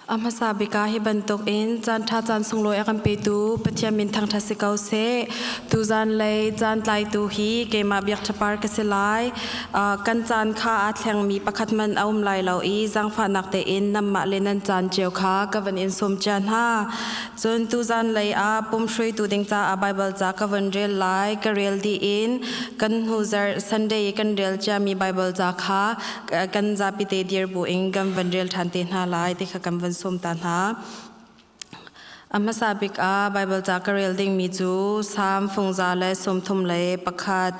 A hmasa bik ah hi bantuk in caanṭha caan sunglawi a kan petu Pathian min thangṭhat si ko seh. Tuzan lei caan tlaitu hi keimah Biak Ṭha Par ka si lai. Kan caan kha aa thlengmi pakhat hmanh a um lai lo i zaangfahnak tein nanmah le nan caan cio kha ka van in sawm cia hna. Cun tuzan lei ah pum hruaitu ding caah Baibal ca ka van rel lai. Ka rel dih in kan hnu zarh Sunday i kan rel ciami Baibal ca kha kan zapi te dir bu in kan van rel ṭhan te hna lai ti kha kan van sawm ta hna. A hmasa bik ah Baibal ca ka rel dingmi cu Salm fungza le 31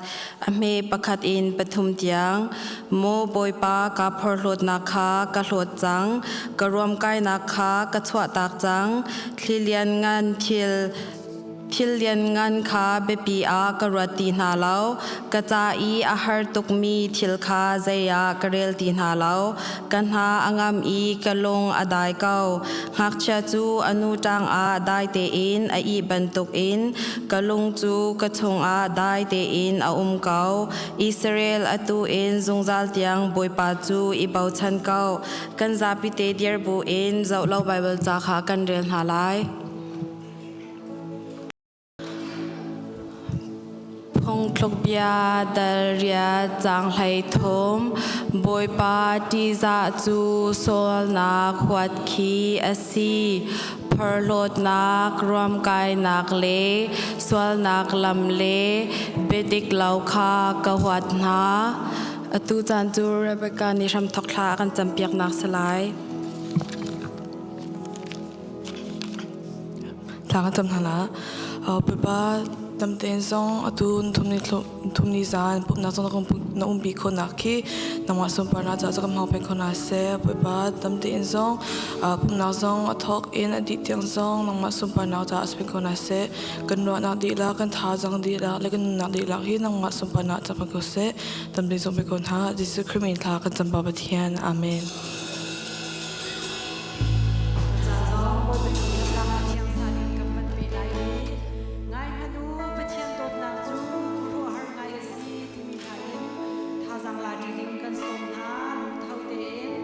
a hme pakhat in pathum tiang Maw Bawipa ka phorhlawtnak kha ka hlawt cang ka ruamkainak kha ka chuahtak cang thli lianngan thil Thil lianngan kha biapi ah ka ruat ti hna lo. Ka ca i a har tukmi thil kha zei ah ka rel ti hna lo. Ka hna a ngam i ka lung a dai ko. Ngakchia cu a nu ṭangah dai tein a ih bantukin ka lung cu ka chungah dai tein a um ko. Israel atu in zungzal tiang Bawipa cu i bochan ko. Kan zapite dir buin zohlo Baibal ca kha kan rel hna lai. Phungthlukbia dal riat caang 13 Bawipa ṭihzah cu sualnak huat khi a si. Phorhlawtnak, ruamkainak le sualnak lam le biadik lo kha ka huat hna. Atu caan cu Rebecca nih hramthawk thla a kan campiaknak si lai. Thla kan cam hna la. Bawipa damtein zong atu thum ni zan pumhnak zong na umpi khawhnak khi nangmah sunparnak caah kan hmang peng kho hna seh. Bawipa damtein zong pumhnak zong a thawk in a dih tiang zong nangmah sunparnak caah si peng kho hna seh. Kan ruahnak dihlak, kan thazaang dihlak le kan nunnak dihlak hi nangmah sunparnak caah hmang ko seh. Damtein zong pe ko hna. Jesuh Khrih min thla kan cam Pa Pathian. Amen. Thazaang la ding kan sawm hna lungtho tein.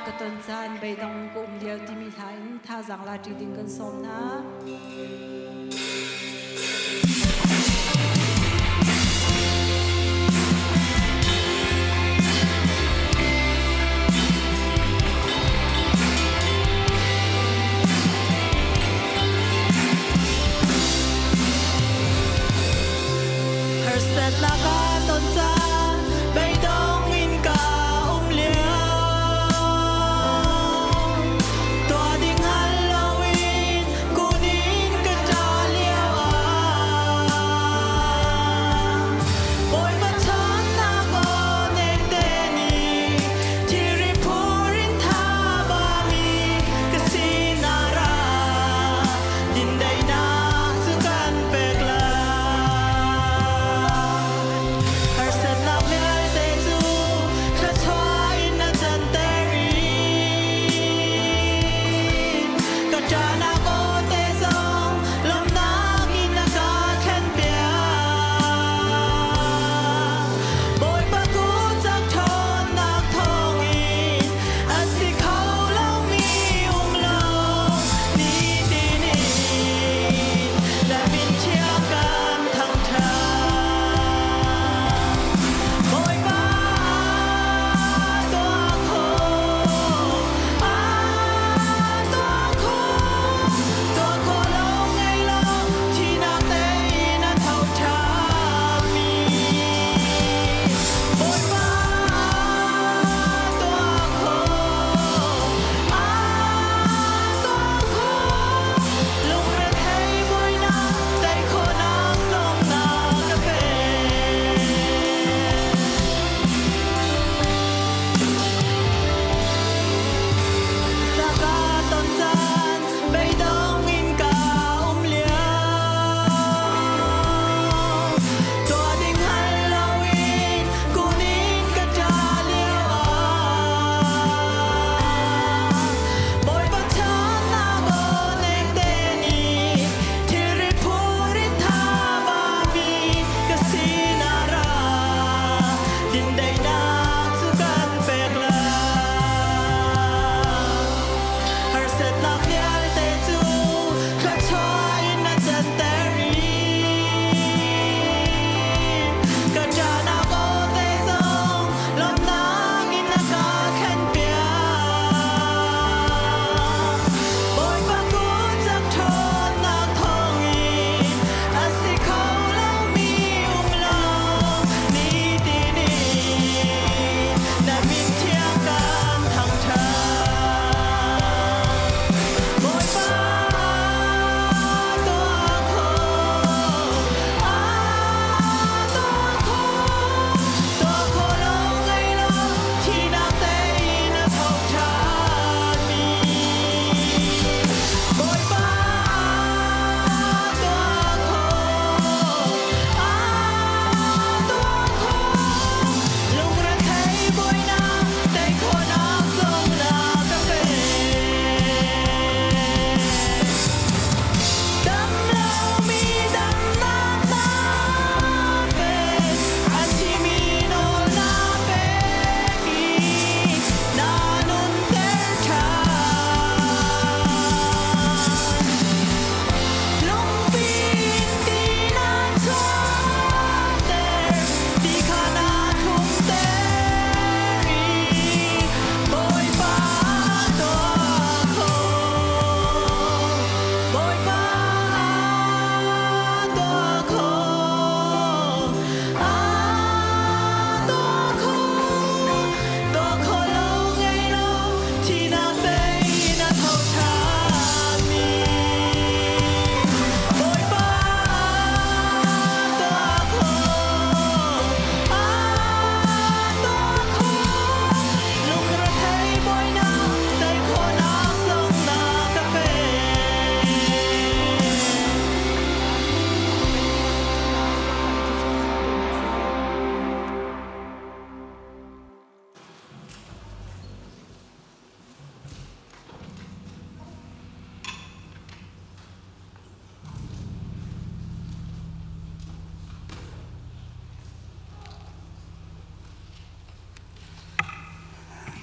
ka ton caan beidong in ka um lio timi hla in thazaang la ṭi ding kan sawm hna. Harsatnak ka ton caan beidong in ka um lio tuah ding hngal loin kun in ka ṭah lio ah Bawipa ṭhawnnak aw nemte nih thilri phur in thabami ka sin ah ra dindaihnak cu kan pek lai.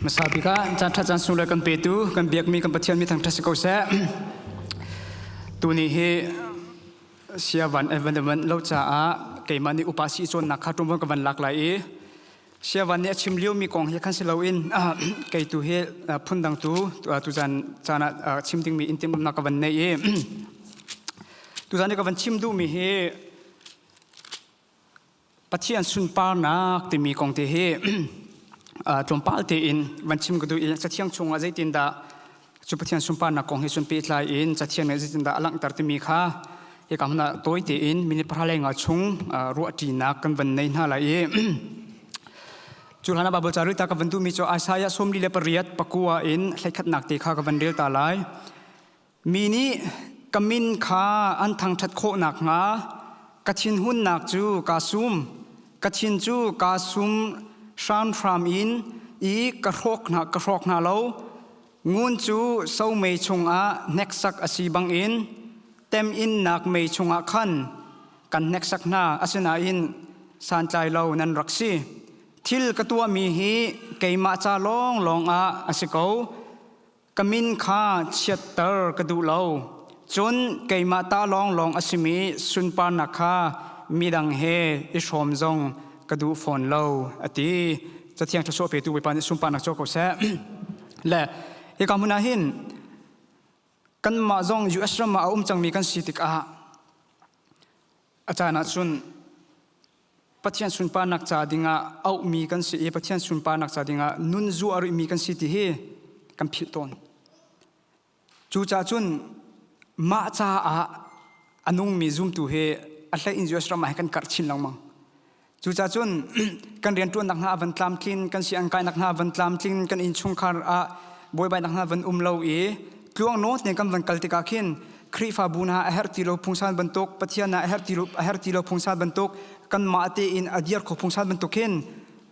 Hmasa bik ah caan ṭha caan sung le kan petu kan biakmi kan Pathian mi thangṭhat si ko seh. Tuni hi siavan evan evan lo caah keimah nih upa si cawnnak kha ṭumvon ka van lak lai i siavan nih a chim liomi kong hi khan si loin kei tu hi phundang tu tuzan caan ah chim dingmi in timhnak ka van nei i tuzan i ka van chim duhmi hi Pathian sunparnak timi kong te hi tlawmpal tein van chim ka duh i Cathiang chungah zeitindah cu Pathian sunparnak kong hi sun pehtlai in Cathiang nih zeitindah a langhter timi kha hika hmun ah tawi tein minute pahra le nga chung ruahṭinak kan van nei hna lai i cu hlan ah Baibal ca rel ta ka van duhmi cu Isaiah 48 pakua in hleikhatnak te kha ka van rel ta lai. Mi nih ka min kha an thangṭhat khawh nakhnga ka thinhunnak cu kaa sum. Ka thin cu kaa sum hramhram in i ka hrawk hna lo. Ngun cu somei chungah hneksak a si bangin teminnak mei chungah khan kan hneksak hna. Asinain santlai lo nan rak si. Thil ka tuahmi hi keimah ca lawnglawng ah a si ko. Ka min kha chiatter ka duh lo. Cun keimah ta lawnglawng a simi sunparnak kha midang he i hrawm zong ka duh fawn lo, a ti. Cathiang thluachuah petu Bawipa nih sunparnak co ko seh. Le hika hmun ah hin kanmah zong US ram ah a um cangmi kan si tikah a caan ah cun Pathian sunparnak ca dingah auhmi kan si i Pathian sunparnak ca dingah nun zuah rihmi kan si ti hi kan philh tawn. Cucaah cun mah caah a nungmi zumtu hi a hlei in US ram ah kan karh chin lengmang. Cucaah cun kan rianṭuannak hna a van tlamtlin, kan sianginn kainak hna a van tlamtlin, kan innchungkhar ah buaibainak hna van um lo i tluang nawn tein kan van kal tikah khin Khrihfabu hna a herh ti lo phungsan bantuk Pathian ah a herh ti lo a herh ti lo phungsan bantuk kanmah tein a dir kho phungsan bantuk hin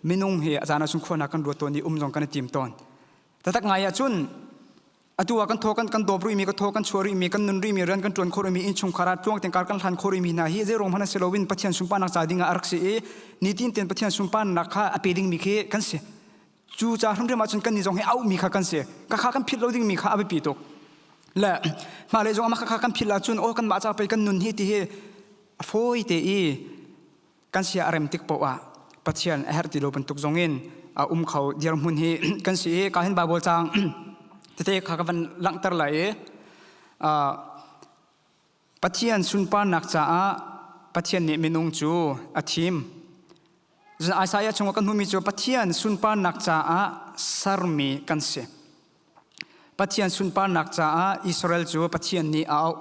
minung hi a caan ah cun khua hna kan ruat tawn i um zong kan i tim tawn. Tatak ngai ahcun atu ah kan thaw kan kan dawp rihmi ka thaw kan chuah rihmi kan nun rihmi rian kan ṭuan khawh rihmi innchungkhar ah tluang tein kar kan hlan khawh rihmi hna hi zei ruang hmanh si loin Pathian sunparnak ca ding ah a rak si i nitin tein Pathian sunparnak kha a pe dingmi khi kan si. Cu ca hrimhrim ahcun kan nih zong hi auhmi kha kan si. Ka kha kan philh lo dingmi kha a biapi tuk. Le hmailei zong amah kha kan philh ahcun aw kanmah ca pei kan nun hi ti hi a fawi te i kan sia a rem tik paoh ah Pathian a herh ti lo bantuk zong in a um kho dirhmun hi kan si i ka hin Bible caang tete kha ka van langhter lai i Pathian sunparnak caah Pathian nih minung cu a thim. Isaiah chungah kan hmuhmi cu Pathian sunparnak caah sermi kan si. Pathian sunparnak caah Israel cu Pathian nih a auh.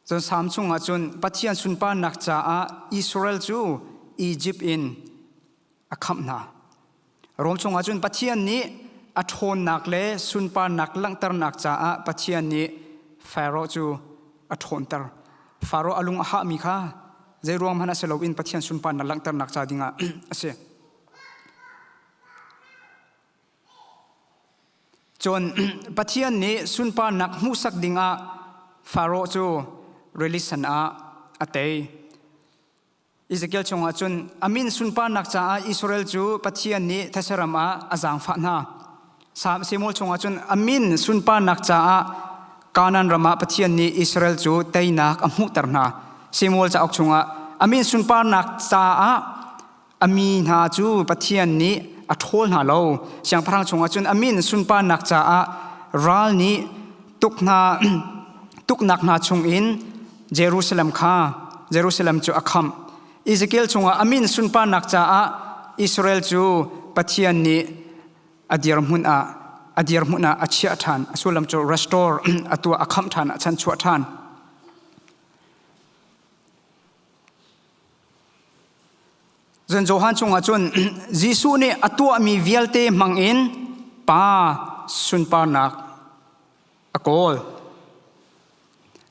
Cun Salm chungah cun Pathian sunparnak caah Israel cu Egypt in a khamh hna. Rom chungah cun Pathian nih a ṭhawnnak le sunparnak langhternak caah Pathian nih Pharaoh cu a ṭhawnter. Pharaoh a lung a hahmi kha zei ruang hmanh a si loin Pathian sunparnak langhternak ca dingah a si. Cun Pathian nih sunparnak hmuhsak dingah Pharaoh cu rili sen ah a tei. Ezekiel chungah cun a min sunparnak caah Israel cu Pathian nih thesaram ah a zaangfah hna. Samuel chungah cun a min sunparnak caah Kanaan ram ah Pathian nih Israel cu teinak a hmuhter hna. Samuel cauk chungah a min sunparnak caah a mi hna cu Pathian nih a ṭhawl hna lo. Siangpahrang chungah cun a min sunparnak caah ral nih tuk hna tuknak hna chungin Jerusalem kha Jerusalem cu a khamh. Ezekiel chungah a min sunparnak caah Israel cu Pathian nih a dirhmun ah a dirhmun ah a chiah ṭhan. A sullam cu restore a tuah a khamh ṭhan a chanchuah ṭhan. Zan Johan chungah cun Jesuh nih a tuahmi vialte hmangin Pa sunparnak a kawl.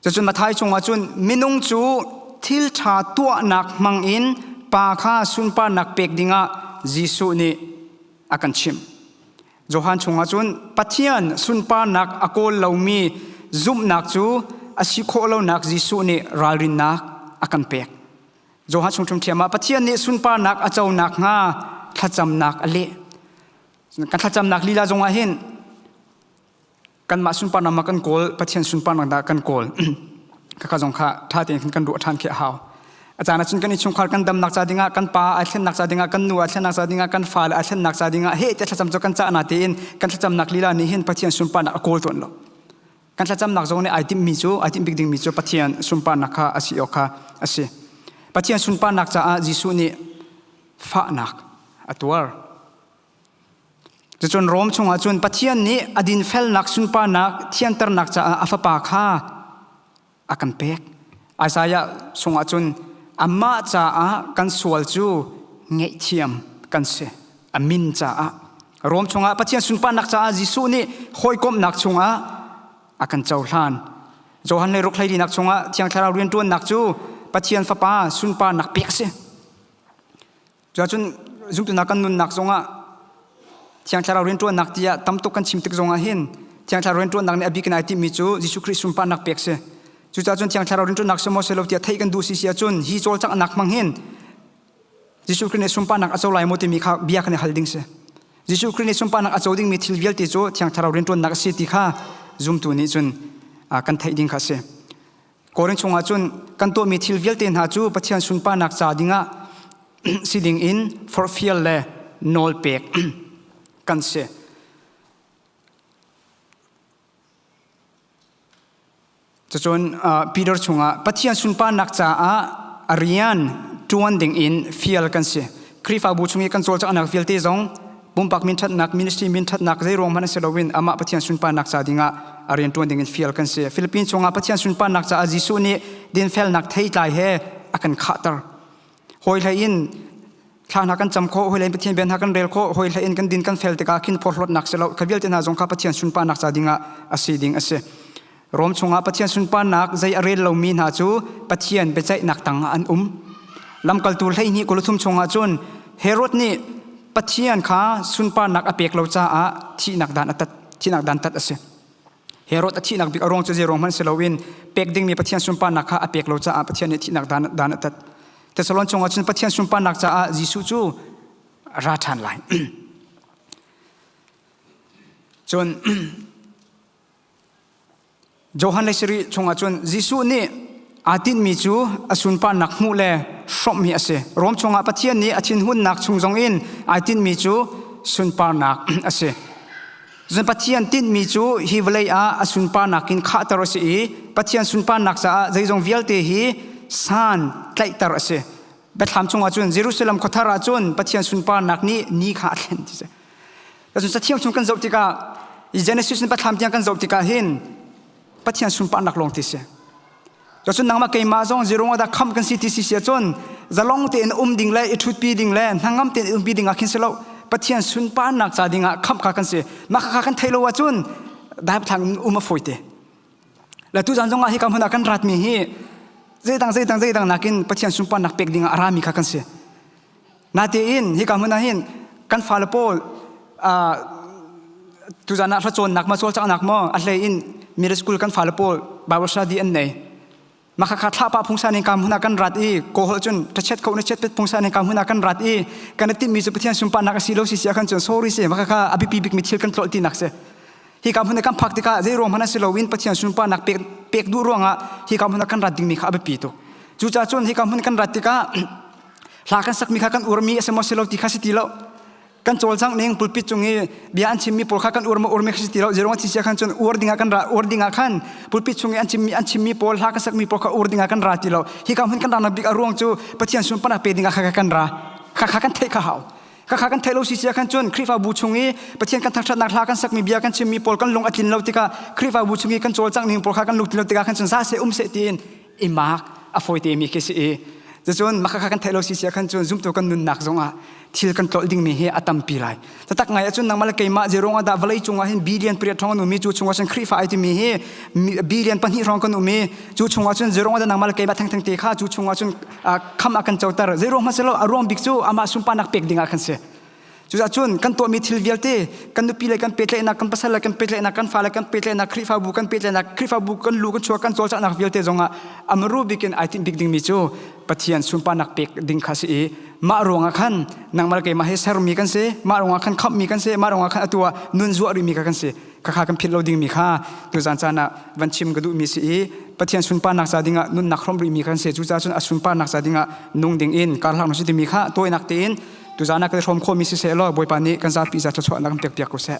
Cucun Matthai chungah cun minung cu thil ṭha tuahnak hmangin Pa kha sunparnak pek dingah Jesuh nih a kan chimh. Johan chungah cun Pathian sunparnak a kawl lomi zumhnak cu a si khawh lonak Jesuh nih ralrinnak a kan pek. Johan chung ṭhiamṭhiam ah Pathian nih sunparnak a co nakhnga thlacamnak a leh. Kan thlacamnak lila zongah hin kanmah sunparnak ma kan kawl Pathian sunparnak dah kan kawl khakha zong kha ṭha tein kan ruah ṭhan khi a hau. A caan ahcun kan innchungkhar kan damnak ca dingah kan pa ai thlennak ca dingah kan nu ai thlennak ca dingah kan fale ai thlennak ca dingah he te thlacam cu kan cah na tein kan thlacamnak lila nih hin Pathian sunparnak a kawl tawn lo. Kan thlacamnak zong nih ai timhmi cu ai timh bik dingmi cu Pathian sunparnak kha a si awk kha a si. Pathian sunparnak caah Jesuh nih fahnak a tuar. Cucun Rom chungah cun Pathian nih a dinfelnak sunparnak thianternak caah a fapa kha a kan pek. Isaiah chungah cun amah caah kan sual cu ngaihthiam kan si. A min caah. Rom chungah Pathian sunparnak caah Jesuh nih hawikomhnak chungah a kan cohlan. Johan le ruk hleilinak chungah Thiang Thlarau rianṭuannak cu Pathian Fapa sunparnak pek a si. Cuacun zumtunak kan nunnak zongah Thiang Thlarau rianṭuannak tiah tamtuk kan chim tik zongah hin Thiang Thlarau rianṭuannak nih a bik in ai timhmi cu Jesuh Khrih sunparnak pek si. Cucaah cun Thiang Thlarau rianṭuannak si maw si lo tiah theih kan duh si si ahcun hi cawlcanghnak hmang hin Jesuh Khrih nih sunparnak a co lai maw timi kha bia kan i hal ding si. Jesuh Khrih nih sunparnak a co dingmi thil vialte cu Thiang Thlarau rianṭuannak a si ti kha zumtu nih cun kan theih ding kha a si. Korin chungah cun kan tuahmi thil vialte hna cu Pathian sunparnak ca dingah si dingin forhfial le nawl pek kan si. Cucun Peter chungah Pathian sunparnak caah a rian ṭuan dingin fial kan si. Khrihfabu chung i kan cawlcanghnak vialte zong pumpak minṭhatnak, ministry minṭhatnak zeiruang hmanh si loin amah Pathian sunparnak ca dingah a rian ṭuan dingin fial kan si. Philippines chungah Pathian sunparnak caah Jesuh nih dinfelnak theitlai he a kan khahter. Hawi hlei in thla hna kan cam khawh, hawi hlei in Pathian bia hna kan rel khawh, hawi hlei in kan din kan fel tikah khin phorhlawtnak si lo, kha vialte hna zong kha Pathian sunparnak ca dingah a si ding a si. Rom chungah Pathian sunparnak zei a rel lomi hna cu Pathian biaceihnak tangah an um. Lamkaltu 12 kuluthum chungah cun Herod nih Pathian kha sunparnak a pek lo caah thihnak dan a tat thihnak dan tat a si. Herod a thihnak bik a ruang cu zei ruang hmanh si loin pek dingmi Pathian sunparnak kha a pek lo caah Pathian nih thihnak dan, dan a tat. Thessalon chungah cun Pathian sunparnak caah Jesuh cu ra ṭhan lai. Cun Johan le sarih chungah cun Jesuh nih aa tinhmi cu a sunparnak hmuh le hrawmh hi a si. Rom chungah Pathian nih a thinhunnak chung zongin aa tinhmi cu sunparnak a si. Cun Pathian tinhmi cu hi vawlei ah a sunparnak in khahter a si i Pathian sunparnak caah zeizong vialte hi san tlaihter a si. Biathlam chungah cun Jerusalem khuathar ah cun Pathian sunparnak nih ni kha a thlen ti si. Cun cathiang chung kan zoh tikah Genesis in Biathlam tiang kan zoh tikah hin Pathian sunparnak lawng ti si. Cun nangmah keimah zong zirung dah kham kan si ti si sia cun zalong tein um ding le i ṭhutpi ding le hnangam tein umpi ding ah khin si lo Pathian sunparnak ca ding ah khamh kha kan si. Mah kha kan thei lo ahcun dai thlang um a fawi te. Le tu zan zong ah hi ka hmun ah kan ratmi hi zeidang zeidang zeidang nakin Pathian sunparnak pek ding ah a rami kha kan si. Natein hika hmun ah hin kan fale pawl tuzan ah hracawnnak ma cawlcanghnak maw a hlei in middle school kan fale pawl Bible study an nei. Mah khakha thlapa phungsan in ka hmun ah kan rat i kawhol cun ṭachet ko na chet pet phungsan in ka hmun ah kan rat i kan i timhmi cu Pathian sunparnak a si lo si si ah khan cun sorry si mah khakha a biapi bikmi thil kan tlolh tinak si. Hi ka hmun ah kan phak tikah zei ruang hmanh a si loin Pathian sunparnak pek pek duh ruangah hi ka hmun ah kan rat dingmi kha a biapi tuk. Cucaah cun hi ka hmun kan rat tikah hla kan sakmi kha kan urmi a si maw si lo ti kha si ti lo kan cawlcangh ning pulpit cung i bia an chimmi pawl kha kan ur maw urmi kha si ti lo zeruang thi sia khan cun ur dingah kan ra ur dingah khan pulpit chung i an chimmi an chimmi pawl hla kan sakmi pawl kha ur dingah kan ra ti lo hi ka hmun kan ra bik a ruang cu Pathian sunparnak pe dingah kha kan ra kha kha kan theih kha hau kha kha kan theih lo si sia khan cun Khrihfabu chung i Pathian kan thangṭhatnak hla kan sakmi bia kan chimmi pawl kan lung a tlin lo tikah Khrihfabu chung i kan cawlcangh ning pawl kha kan lung tlin lo tikah khan cun za se um se tiin i maak a fawite mi khi si i cucun mah kha kan theih lo si sia khan cun zumtu kan nunnak zongah thil kan tlolh dingmi hi a tampi lai tatak ngai ahcun nangmah le keimah zeruang ah dah vawlei cungah hin billion pariat hrawng an um i cu chungah cun Khrihfa ai timi hi billion pahnih hrawng kan um i cu chungah cun zeruang ah dah nangmah le keimah thengtheng te kha cu chungah cun kham a kan coter zeiruang hmanh si lo a ruang bik cu amah sunparnak pek dingah khan si. Cucaah cun kan tuahmi thil vialte kan nupi le kan pehtlaihnak, kan pasal le kan pehtlaihnak, kan fale kan pehtlaihnak, Khrihfabu kan pehtlaihnak, Khrihfabu kan lu kan chuak kan cawlcanghnak vialte zongah amaru bikin ai tinh bik dingmi cu Pathian sunparnak pek ding kha si i mah ruangah khan nangmah le keimah hi sermi kan si, mah ruangah khan khamhmi kan si, mah ruangah khan atu ah nun zuah rihmi kha kan si. Khakha kan philh lo dingmi kha tuzan caan ah van chim ka duhmi si i Pathian sunparnak ca dingah nunnak hrawmh rihmi kan si. Cucaah cun a sunparnak ca dingah nung ding in karhlang na si timi kha tawinak tein tuzan ah kan i hrawm khawhmi si seh law Bawipa nih kan zapi za thluachuahnak kan pek piak ko seh.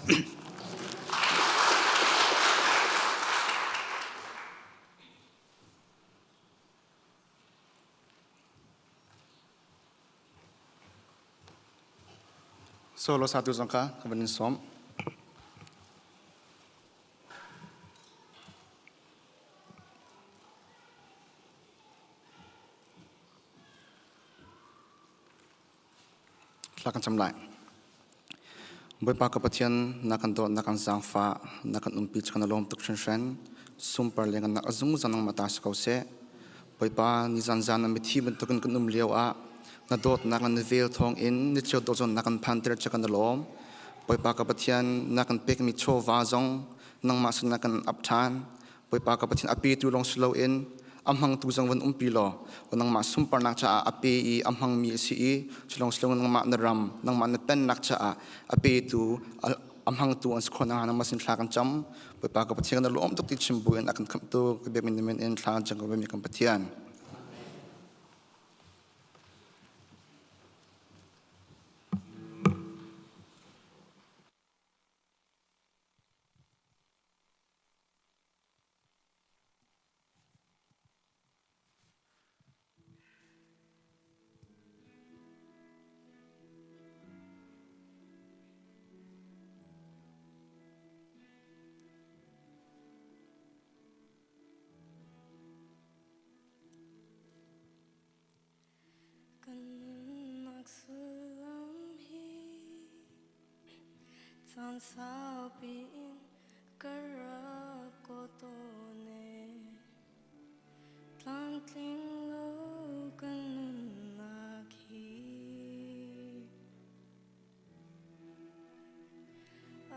Solo satu zong kha ka van in sawm. Thla kan cam lai. Bawipa ka Pathian, na kan dawt, na kan zaangfah, na kan umpi cu kan lawm tuk hringhran. Sumpar le ngannak a zungzal nangmah ta si ko seh. Bawipa, nizan zan na mithi bantukin kan um lio ah na dawtnak le na vel thawng in ni cio dawh zawn na kan phanter cu kan i lawm. Bawipa ka Pathian, na kan pekmi chawva zong nangmah sinah kan ap ṭhan. Bawipa ka Pathian a petu lawng si loin a hmangtu zong van umpi law nangmah sunparnak caah a pe i a hmangmi a si i cu lawng si loin nangmah na ram nangmah na pennak caah a petu a hmangtu an si khawh nakhnga nangmah sin thla kan cam. Bawipa ka Pathian na lawm tuk ti chim buin a kan khamhtu ka biakmi na min in thla kan cam ko kan Pathian. Kan nunnak sullam hi caan saupi in ka rak kawl tawn ee. Tlamtling lo kan nunnak hi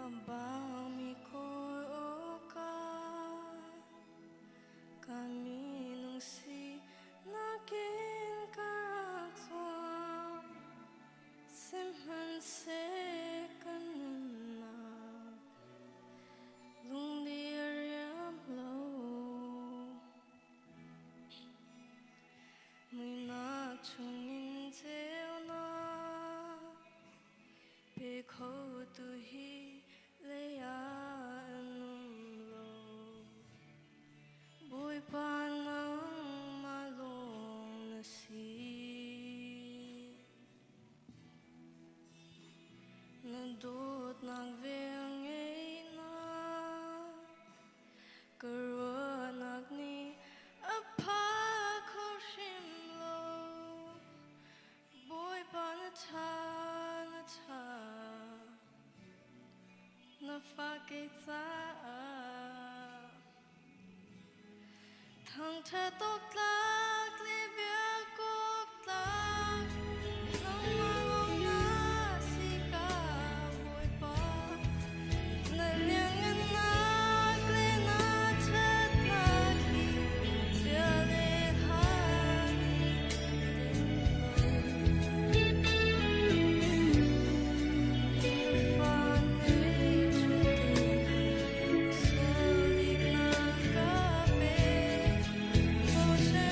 a baumi kawl awkah kan minung si nakin ka rak zuam. Sihmanhseh kan nunnak lungdi a riam lo. Muihnak chungin ceunak pe khotu hi lei ah an um lo. Bawipa nangmah lawng na si. Na dawtnak vel ngeihnak ka ruahnak nih a pha kho hrim lo. Bawipa na ṭha, na ṭha, na fa kei caah. Thangṭhat awk tlak le biak awk tlak nangmah lawng na si ka Bawipa. Na lianngannak le na ṭhatnak hi bia le hal in kan ting lo. Na fa nih chunte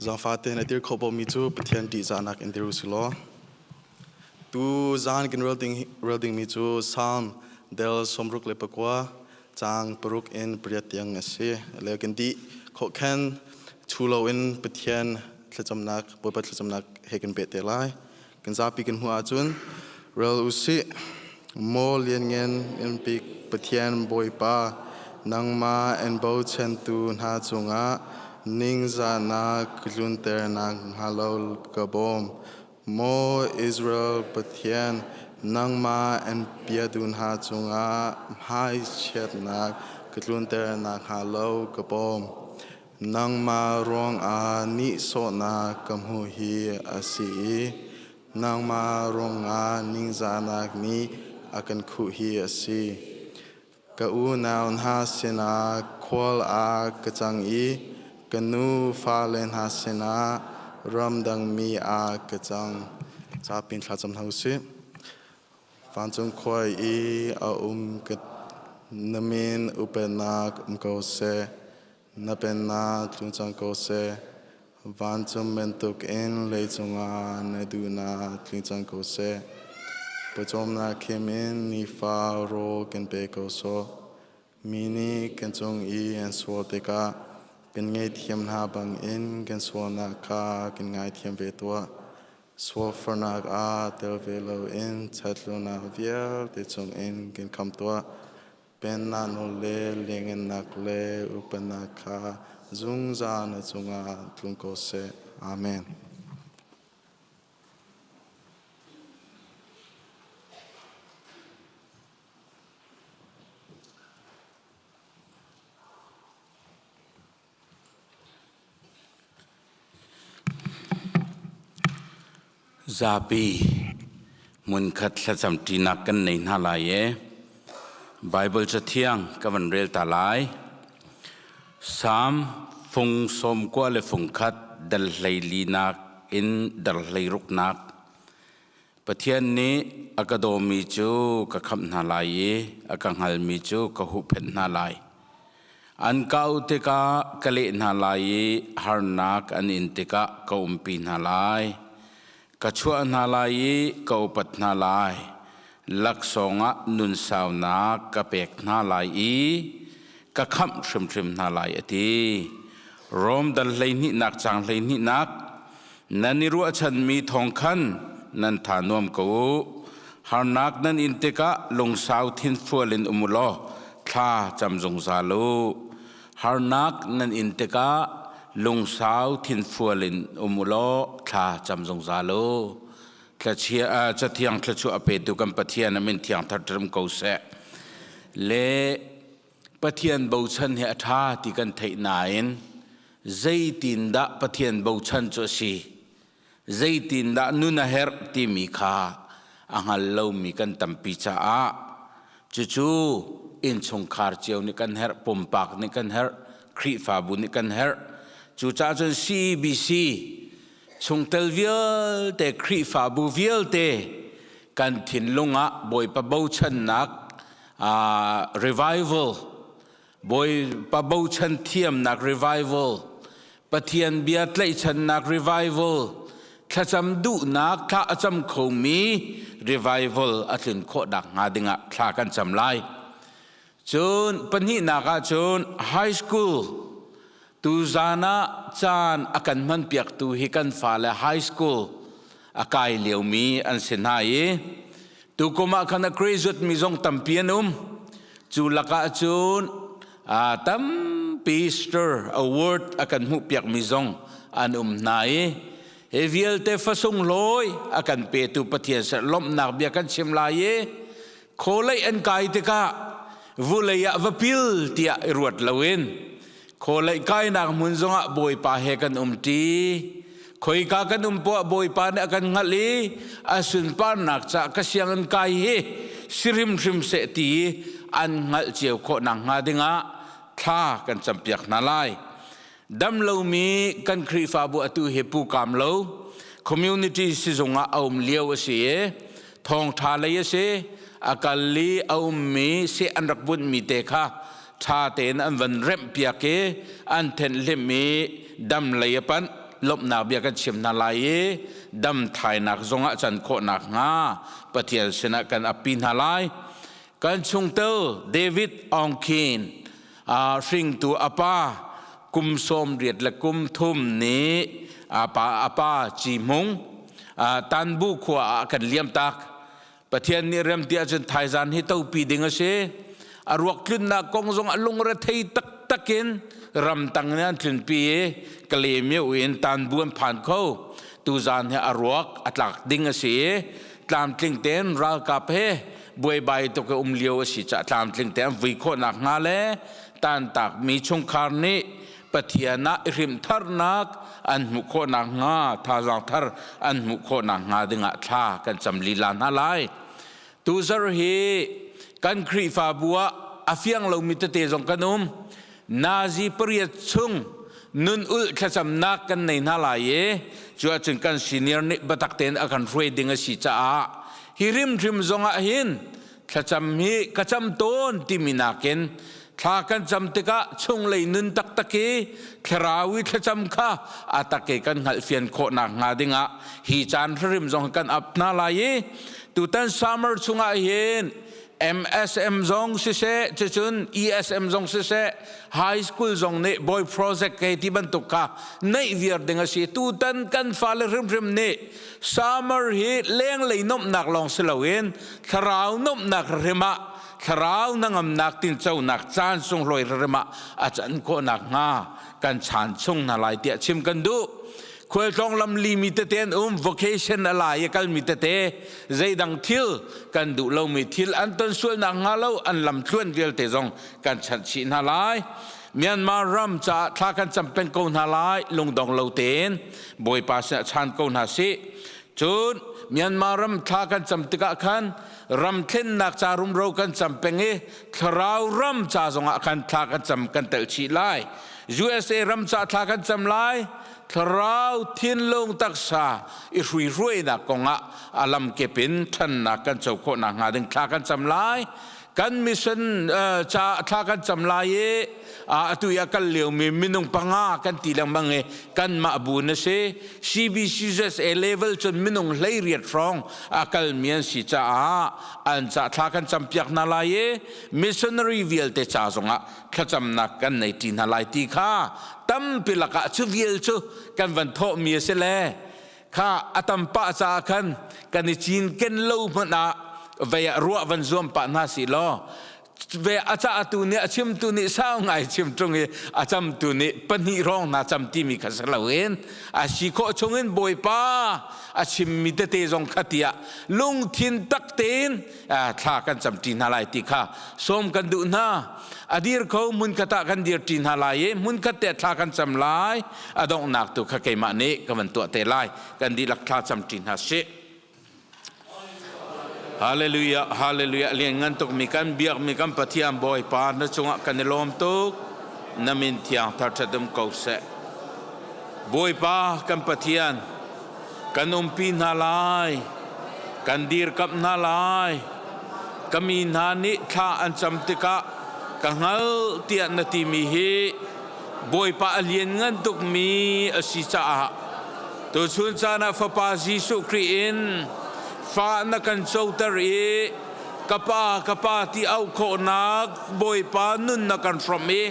Zaangfah tein a dir kho mi cu Pathian ṭihzahnak in dir u si law. Tu zan kan rel ding, rel dingmi cu Psalm del 69 caang 6 in 8 tiang a si. Le kan dih khawh khan chu loin Pathian thlacamnak, Bawipa thlacamnak he kan peh te lai. Kan zapi kan hmuh ahcun rel u sih. Maw lianngan in bik Pathian Bawipa, nangmah an bochantu hna cungah ningzahnak tlunternak hnga lo ka bawm. Maw Israel Pathian, nangmah an piatu hna cungah hmaichiatnak ka tlunternak hnga lo ka bawm. Nangmah ruangah nihsawhnak ka hmuh hi a si i nangmah ruangah ningzahnak nih a kan khuh hi a si. Ka unau hna sinah khual ah ka cang i ka nu fale hna sinah ramdangmi ah ka cang. Capin thlacam hna u sih. Vancung khua i a um ka na min upatnak um ko seh. Na pennak tlung cang ko seh. Vancung bantukin leicung ah na duhnak tling cang ko seh. Pawcawmnak khim in nifa rawl kan pe ko sawh. Mi nih kan cung i an sual tikah kan ngaihthiam hna bangin kan sualnak kha kan ngaithiam ve tuah. Sualfarnak ah tel ve loin ṭhatlonak vialte chungin kan kham tuah. Pennak nawl le lianhngannak le upatnak kha zungzal na cungah tlung ko seh. Amen. Zapi hmunkhat thlacam ṭinak kan nei hna lai i Baibal Cathiang ka van rel ta lai. Salm fung sawm kua le fung khat dal hlei linak in dal hlei ruknak Pathian nih a ka dawmi cu ka khamh hna lai i a ka hngalmi cu ka huhphenh hna lai. An ka auh tikah ka leh hna lai i harnak an in tikah ka umpi hna lai. Ka chuah hna lai i ka upat hna lai. Laksawng ah nunsaunak ka pek hna lai i ka khamh hrimhrim hna lai, a ti. Rom dal 12nak caang 12nak Nan i ruahchanmi thawng khan nan tha nuam ko u. Harnak nan in tikah lungsau thinfual in um u law thla cam zungzal u. Harnak nan in tikah lungsau thinfual in um u law thla cam zungzal u. Thlachia cathiang thluachuah a petu kan Pathian a min thiang thar ṭim ko seh. Le Pathian bochan hi a ṭha ti kan theih nain zeitindah Pathian bochan cu a si, zeitindah nun a herh timi kha a hngal lomi kan tampi caah cucu innchungkhar cio nih kan herh, pumpak nih kan herh, Khrihfabu nih kan herh. Cucaah cun CBC chungtel vialte, Khrihfabu vialte kan thinlung ah Bawipa bochannak revival Bawipa bochan thiamnak revival Pathian bia tlaihchannak revival thlacam duhnak thla a cam khomi revival a tlun khawh nak hnga dingah thla kan cam lai. Cun pahnihnak ah cun high school tuzan ah caan a kan hmanpiaktu hi kan fale high school a kai liomi an si hna i tukum ah khan a graduate mi zong tampi an um. Cu lakah cun tampi star award a kan hmuhpiakmi zong an um hna i hi vialte fasunglawi a kan petu Pathian ser lawmhnak bia kan chim lai i khawlei an kai tikah vulei ah va pil tiah i ruat loin khawlei kainak hmun zongah Bawipa he kan umṭi khoika kan um poah Bawipa nih a kan hngalh i a sunparnak ca ka sianginn kai hi si hrimhrim seh ti an hngalh cio khawh nakhnga dingah thla kan campiak hna lai. Dam lomi kan Khrihfabu atu hi pu kaam lo community sizung ah a um lio a si i thawngṭha lei a si a kal i a ummi seh an rak bunhmi te kha ṭha tein an van remhpiak i an thenhhlimh i dam lei a panh. Lawmhnak bia kan chim hna lai i dam thainak zongah can khawhnak hnga Pathian sinah kan appi hna lai. Kan chungtel David Aung Khin hringtu a pa kum 80 le kum thum nih a pa Ci Hmung Tanbu khua ah kan liam tak. Pathian nih rem ti ahcun thaizan hi topi ding a si. A ruak tlunnak kong zong a lungre thei taktak in ramtang nih an tlunpi i Kalaymyo in Tanbu an phan kho. Tuzan hi a ruak a tlak ding a si i tlamtling tein ralkap he buaibai tuk i um lio a si caah tlamtling tein an vui khawhnak hnga le tantakmi chungkhar nih Pathian ah i hrimhtharnak an hmuh khawhnak hnga thazaang thar an hmuh khawhnak hnga dingah thla kan cam lila hna lai. Tuzar hi kan Khrihfabu ah a fiang lomi tete zong kan um. Nazi pariat chung nun ulh thlacamnak kan nei hna lai i cu ahcun kan senior nih biatak tein a kan hruai ding a si caah hi rimhrim zong ah hin thlacam hi ka cam tawn timi nakin thla kan cam tikah chunglei nun taktak i thlarau i thlacam kha a tak i kan hngalhfian khawhnak hnga dingah hi caan hrim zong kan ap hna lai i tutan summer chungah hin MSM zong siseh cucun ESM zong siseh high school zong nih boy project ke ti bantuk kha neih viar ding a si. Tutan kan fale hrimhrim nih summer hi lenglei nomhnak lawng si loin thlarau nomhnak hrim ah, thlarau nangamnak tinconak caan sunglawi hrim ah a can khawhnak hnga kan chan chung hna lai tiah chim kan duh. Khualtlawng lam limi tete an um, vocation a lai i kalmi tete, zeidang thil kan duh lomi thil an ton sualnak hnga lo an lam tluan vialte zong kan chanh chih hna lai. Myanmar ram caah thla kan cam peng ko hna lai, lungdong lo tein Bawipa sinah chan ko hna sih. Cun Myanmar ram thla kan cam tikah khan ram thlennak ca rumro kan cam peng i thlarau ram ca zongah khan thla kan cam kan telh chih lai. USA ram ca thla kan cam lai. Thlarau thinlung taksa i hruihruainak kongah a lamkip in ṭhannak kan co khawh nakhnga ding thla kan cam lai. Kan mission ca thla kan cam lai i atu i a kal liomi minung panga kan ti lengmang i kanmah bu na si. CBCUSA level cun minung 18 hrawng a kalmi an si caah an ca thla kan campiak hna lai i missionary vialte ca zongah thlacamnak kan nei ṭi hna lai ti kha tampi lakah cu vial cu kan van thawhmi a si le kha a tam pah caah khan kan i cinken lo hmanh ah vei ah ruah van zuam pah hna si law ve a cahtu nih a chimtu nih sau ngai chim ṭung i a camtu nih pahnih hrawng hna cam timi kha si loin a si khawh chungin Bawipa a chimmi tete zong kha tiah lungthin tak tein thla kan camṭi hna lai ti kha sawm kan duh hna. A dir kho hmunkhat ah kan dir ṭi hna lai i hmunkhat te thla kan cam lai. A donghnak tu kha keimah nih ka van tuah te lai. Kan dihlak thla cam ṭi hna sih. Hallelujah, hallelujah. Lian ngan tuk mi kan biak mi kan Pathian Bawipa na cungah kan i lawm tuk. Na min thiang thar ṭhat ko seh. Bawipa kan Pathian, kan umpi hna lai, kan dirkamh hna lai. Ka mi hna nih thla an cam tikah ka hngal tiah na timi hi Bawipa a lianngan tukmi a si caah tuchun caan ah Fapa Jesuh Khrih in fa na kan coter i ka pa, ka pa ti auh khawhnak Bawipa nun na kan hrawmh i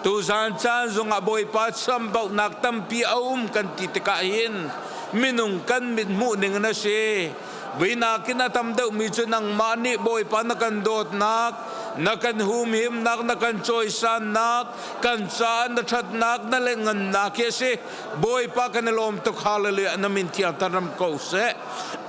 tuzan caan zongah Bawipa chambaunak tampi a um kan ti tikah hin minung kan mit hmuh ning na si. Vinakin a tam deuhmi cu nangmah nih Bawipa na kan dawtnak, na kan humhimnak, na kan cawisannak, kan caah na ṭhatnak, na lengngannak hi a si. Bawipa kan i lawm tuk. Hallelujah. Na min thiang ram ko seh.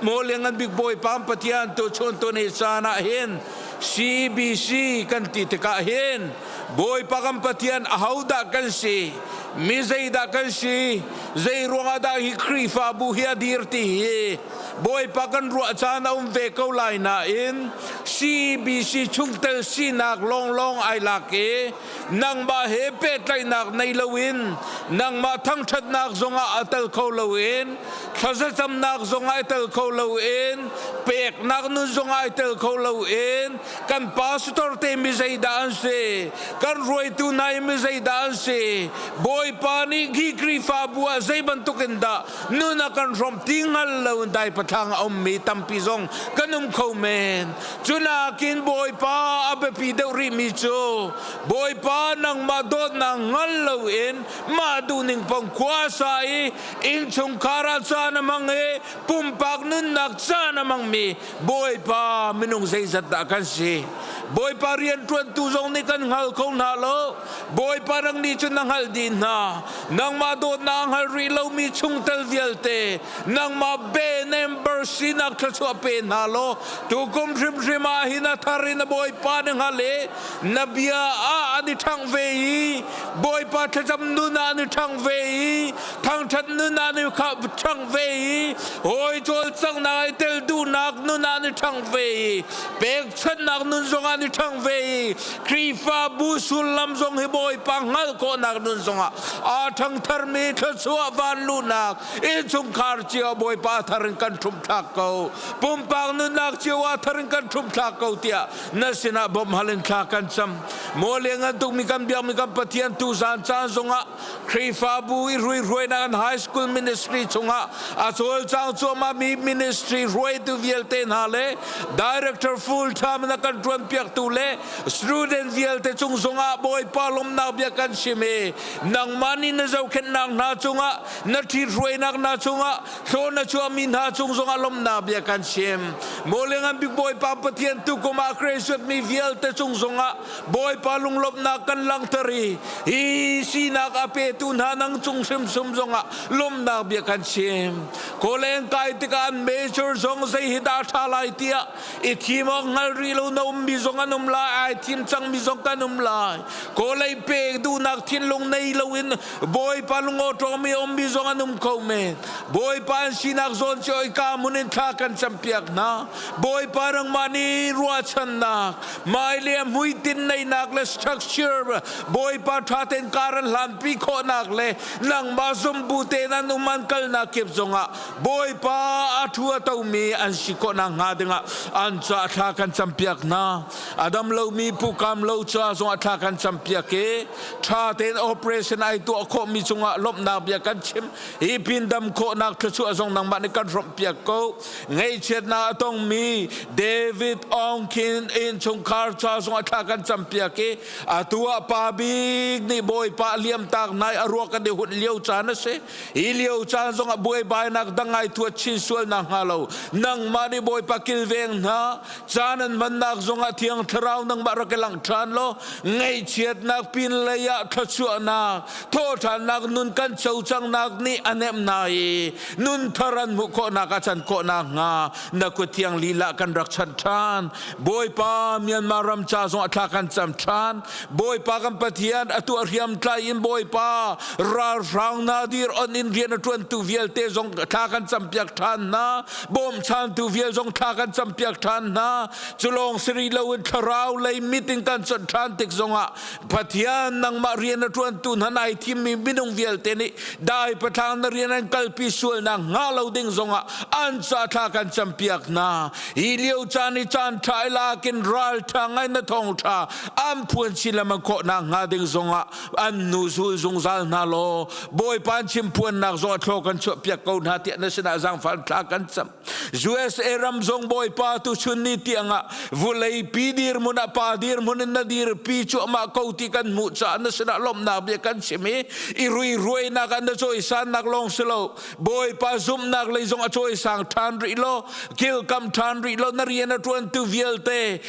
Maw Lianngan Bik Bawipa Pathian tu chun tu ni caan ah hin CBC kan ti tikah hin Bawipa kan Pathian ahodah kan si, mi zeidah kan si, zei ruangah dah hi Khrihfabu hi a dir ti hi Bawipa kan ruah caan a um ve ko lai nain CBC chungtel sinak lawnglawng ai lak i nangmah he pehtlaihnak nei loin nangmah thangṭhatnak zongah a tel kho loin thlazacamnak zongah ai tel kho loin peknak nun zongah ai tel kho loin kan pastor te mi zeidah an si, kan ruaitu hna i mi zeidah an si, Bawipa. Bawipa nih hi Khrihfabu ah zei bantuk in dah nun a kan hrawmh ti hngal lo in dai pathlang a ummi tampi zong kan um kho men. Cunakin Bawipa a biapi deuh rihmi cu Bawipa nangmah dawtnak hngal loin mah duhning pong khua sa i innchungkhar ah caan a hmang i pumpak nunnak caan a hmangmi Bawipa minung zeizat dah kan si. Bawipa rianṭuantu zong nih kan hngal kho hna lo. Bawipa nang nih cun na hngalh dih hna. Nangmah dawtnak a hngal rih lomi chungtel vialte nangmah be member sinak thluachuah pe hna law tukum hrimhrim ah hin a thar in a Bawipa na hngal i na bia ah an i ṭhangh ve i Bawipa thlacam nun ah an i ṭhangh ve i thangṭhat nun ah an i ṭhangh ve i hawi cawlcanghnak i tel duhnak nun ah an i ṭhangh ve i pekchanhnak nun zong ah an i ṭhangh ve i Khrihfabu sullam zong hi Bawipa hngalh khawhnak nun zongah aa ṭhangtharmi thluachuah vanluhnak innchungkhar cio Bawipa thar in kan ṭhumhthlak ko pumpak nunnak cio ah thar in kan ṭhumhthlak ko tiah na sinah bawmhhal in thla kan cam. Maw lianngan tukmi kan biakmi kan Pathian tuzaan caan zongah Khrihfabu i hruihruainak an high school ministry chungah a cawlcang cuahmahmi ministry hruaitu vialte hna le director full time na kan ṭuanpiaktu le student vialte cung zongah Bawipa lawmnak bia kan chim i nangmah nih na zohkhenhnak hna cungah na ṭhithruainak hna cungah Thlawn na chuahmi hna cung zongah lawmhnak bia kan chim. Mawliangan bik Bawipa Pathian tukum ah graduate mi vialte cung zongah Bawipa lunglawmhnak kan langhter i hi sinak a petu hna nang cung hrimhrim zongah lawmhnak bia kan chim. Kawleng kai tikah an major zong zei hi dah ṭha lai tiah i thim awk hngal rih lo na ummi zong an um lai, ai thim cangmi zong kan um lai. Kawlei pek duhnak thinlung nei loin Bawipa lungawṭawmi ummi zong an um kho men. Bawipa an sinak zawn cio i ka hmun in thla kan campiak hna. Bawipa nangmah nih ruahchannak, hmailei a hmuitinh neihnak le structure Bawipa ṭha tein kar an hlanpi khawhnak le nangmah zumbu tein an um an kalnak kip zongah Bawipa a thu a tomi an si khawhnak hnga dingah an caah thla kan campiak hna. A dam lomi pukam lo ca zongah thla kan campiak i ṭha tein operation ai tuah khawhmi cungah lawmhnak bia kan chim. Hi pin dam khawhnak thluachuah zong nangmah nih kan hrawmhpiak ko. Ngaihchiatnak a tongmi David Aung Khin innchungkhar ca zongah thla kan campiak i atu ah pa bik nih Bawipa a liamtak nai a ruak kan i hunh lio caan a si. Hi lio caan zongah buaibainak dang ai thuat chin sual nakhnga lo nangmah nih Bawipa kilveng hna. Caan an hmannak zongah Thiang Thlarau nangmah rak i langh ṭhan law ngaihchiatnak pinlei ah thluachuahnak thawhṭhannak nun kan co cangnak nih a hnemh hna i nun thar an hmuh khawhnak a can khawh nakhnga na kut thiang lila kan rak chanh ṭhan. Bawipa Myanmar ram ca zongah thla kan cam ṭhan. Bawipa kan Pathian atu a hriamtlai in Bawipa ralhrang hna dir on in rian a ṭuantu vialte zong thla kan campiak ṭhan hna. Bawmchantu vial zong thla kan campiak ṭhan hna. Culawng si rih loin thlarau lei mit in kan conh ṭhan tik zongah Pathian nangmah rian a ṭuantu hna nai thimmi minung vialte nih dai pathlang na rian an kalpi sualnak hnga lo ding zongah an ca thla kan campiak hna. Hi lio caan i caan ṭha i lakin ralṭha ngai na thawngṭha an phuan chin lengmang khawh nakhnga ding zongah an nu zul zungzal hna law Bawipa an chimphuannak zong a thlaw kan chuahpiak ko hna tiah na sinah zaangfah thla kan cam. USA ram zong Bawipa tuchun ni tiangah vulei pi dirhmun ah pa dirhmun in na dirpi cuahmah ko ti kan hmuh caah na sinah lawmhnak bia kan chim i i ruiruainak ah na cawisannak lawng si lo Bawipa zumhnak lei zong a cawisang ṭhan rih law kilkam ṭhan rih law na rian a ṭuantu vialte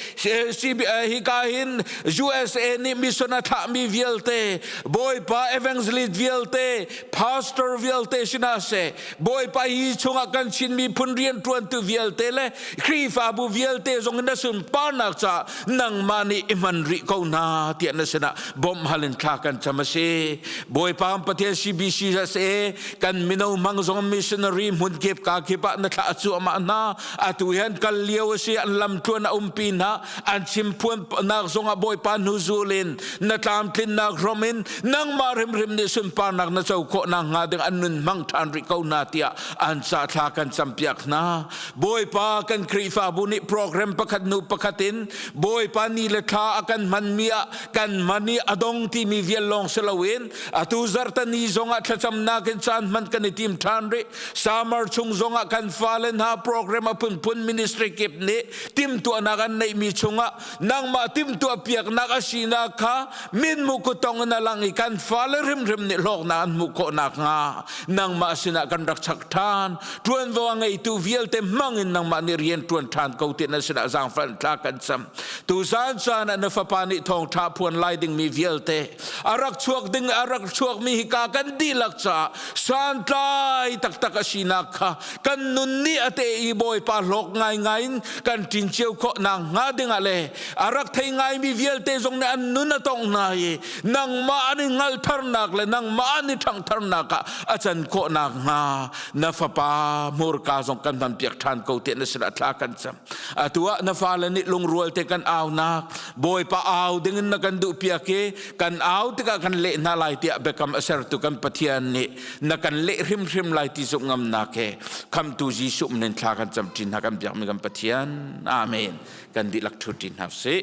hika hin USA nih mission a thlahmi vialte Bawipa evangelist vialte pastor vialte sinah seh Bawipa hi chungah kan Chin miphun rian ṭuantu vialte le Khrihfabu vialte zong na sunparnak caah nangmah nih i hman rih ko hna tiah na sinah bawmh hal in thla kan cam a si. Bawipa Pathian CBCSA kan mino hmang zong missionary hmun kip ka kip ah na thlah cuahmah hna. Atu hian kal lio a si an lamtluan a umpi hna an chimphuan nak zongah Bawipa hnuzul in na tlamtlinnak rom in nangmah hrimhrim hrimhrim nih sunparnak na co khawh nakhnga ding an nun hmang ṭhan rih ko hna tiah an ca thla kan campiak hna. Bawipa kan Khrihfabu nih program pakhat hnu pakhat in Bawipa ni le thla a kan hmanmi ah kan man i a dong timi vial lawng si loin atu zarhtani zongah thlacamnak in caan hman kan i tim ṭhan rih. Summer chung zongah kan fale hna program a phunphun ministry kip nih timhtuahnak an neihmi chungah nangmah timhtuah piaknak a sinak kha minmu kutong in a lang i kan fale hrimhrim nih hlawknak an hmuh khawh nakhnga nangmah sinah kan rak chak ṭhan. Ṭuanvo a ngeitu vialte hmang in nangmah nih rian ṭuan ṭhan ko ti na sinah zaangfah thla kan cam. Tuzan caan ah na fapa nih thawngṭha phuan lai dingmi vialte a rak chuak ding a rak chuakmi hika kan dihlak caah santlai taktak a sinak kha kan nun nih a te i Bawipa hlawk ngaingai in kan ṭin cio khawh nak hnga dingah le a rak thei ngaimi vialte zong nih an nun a tongh hna i nangmah an i hngalhtharnak le nangmah an i ṭhangtharnak ah a can khawh nakhnga na fapa hmurka zong kan hmanpiak ṭhan ko tiah na sinah thla kan cam. Atu ah na fale nih lungrual te kan aunak Bawipa au dingin na kan duhpiak i kan au tikah kan leh hna lai tiah biakam a sertu kan Pathian nih na kan leh hrimhrim lai ti zumh ngamnak he khamtu Jesuh min thla kan cam ṭin hna kan biakmi kan Pathian. Amen. Kan dihlak ṭhu ṭin hna usih.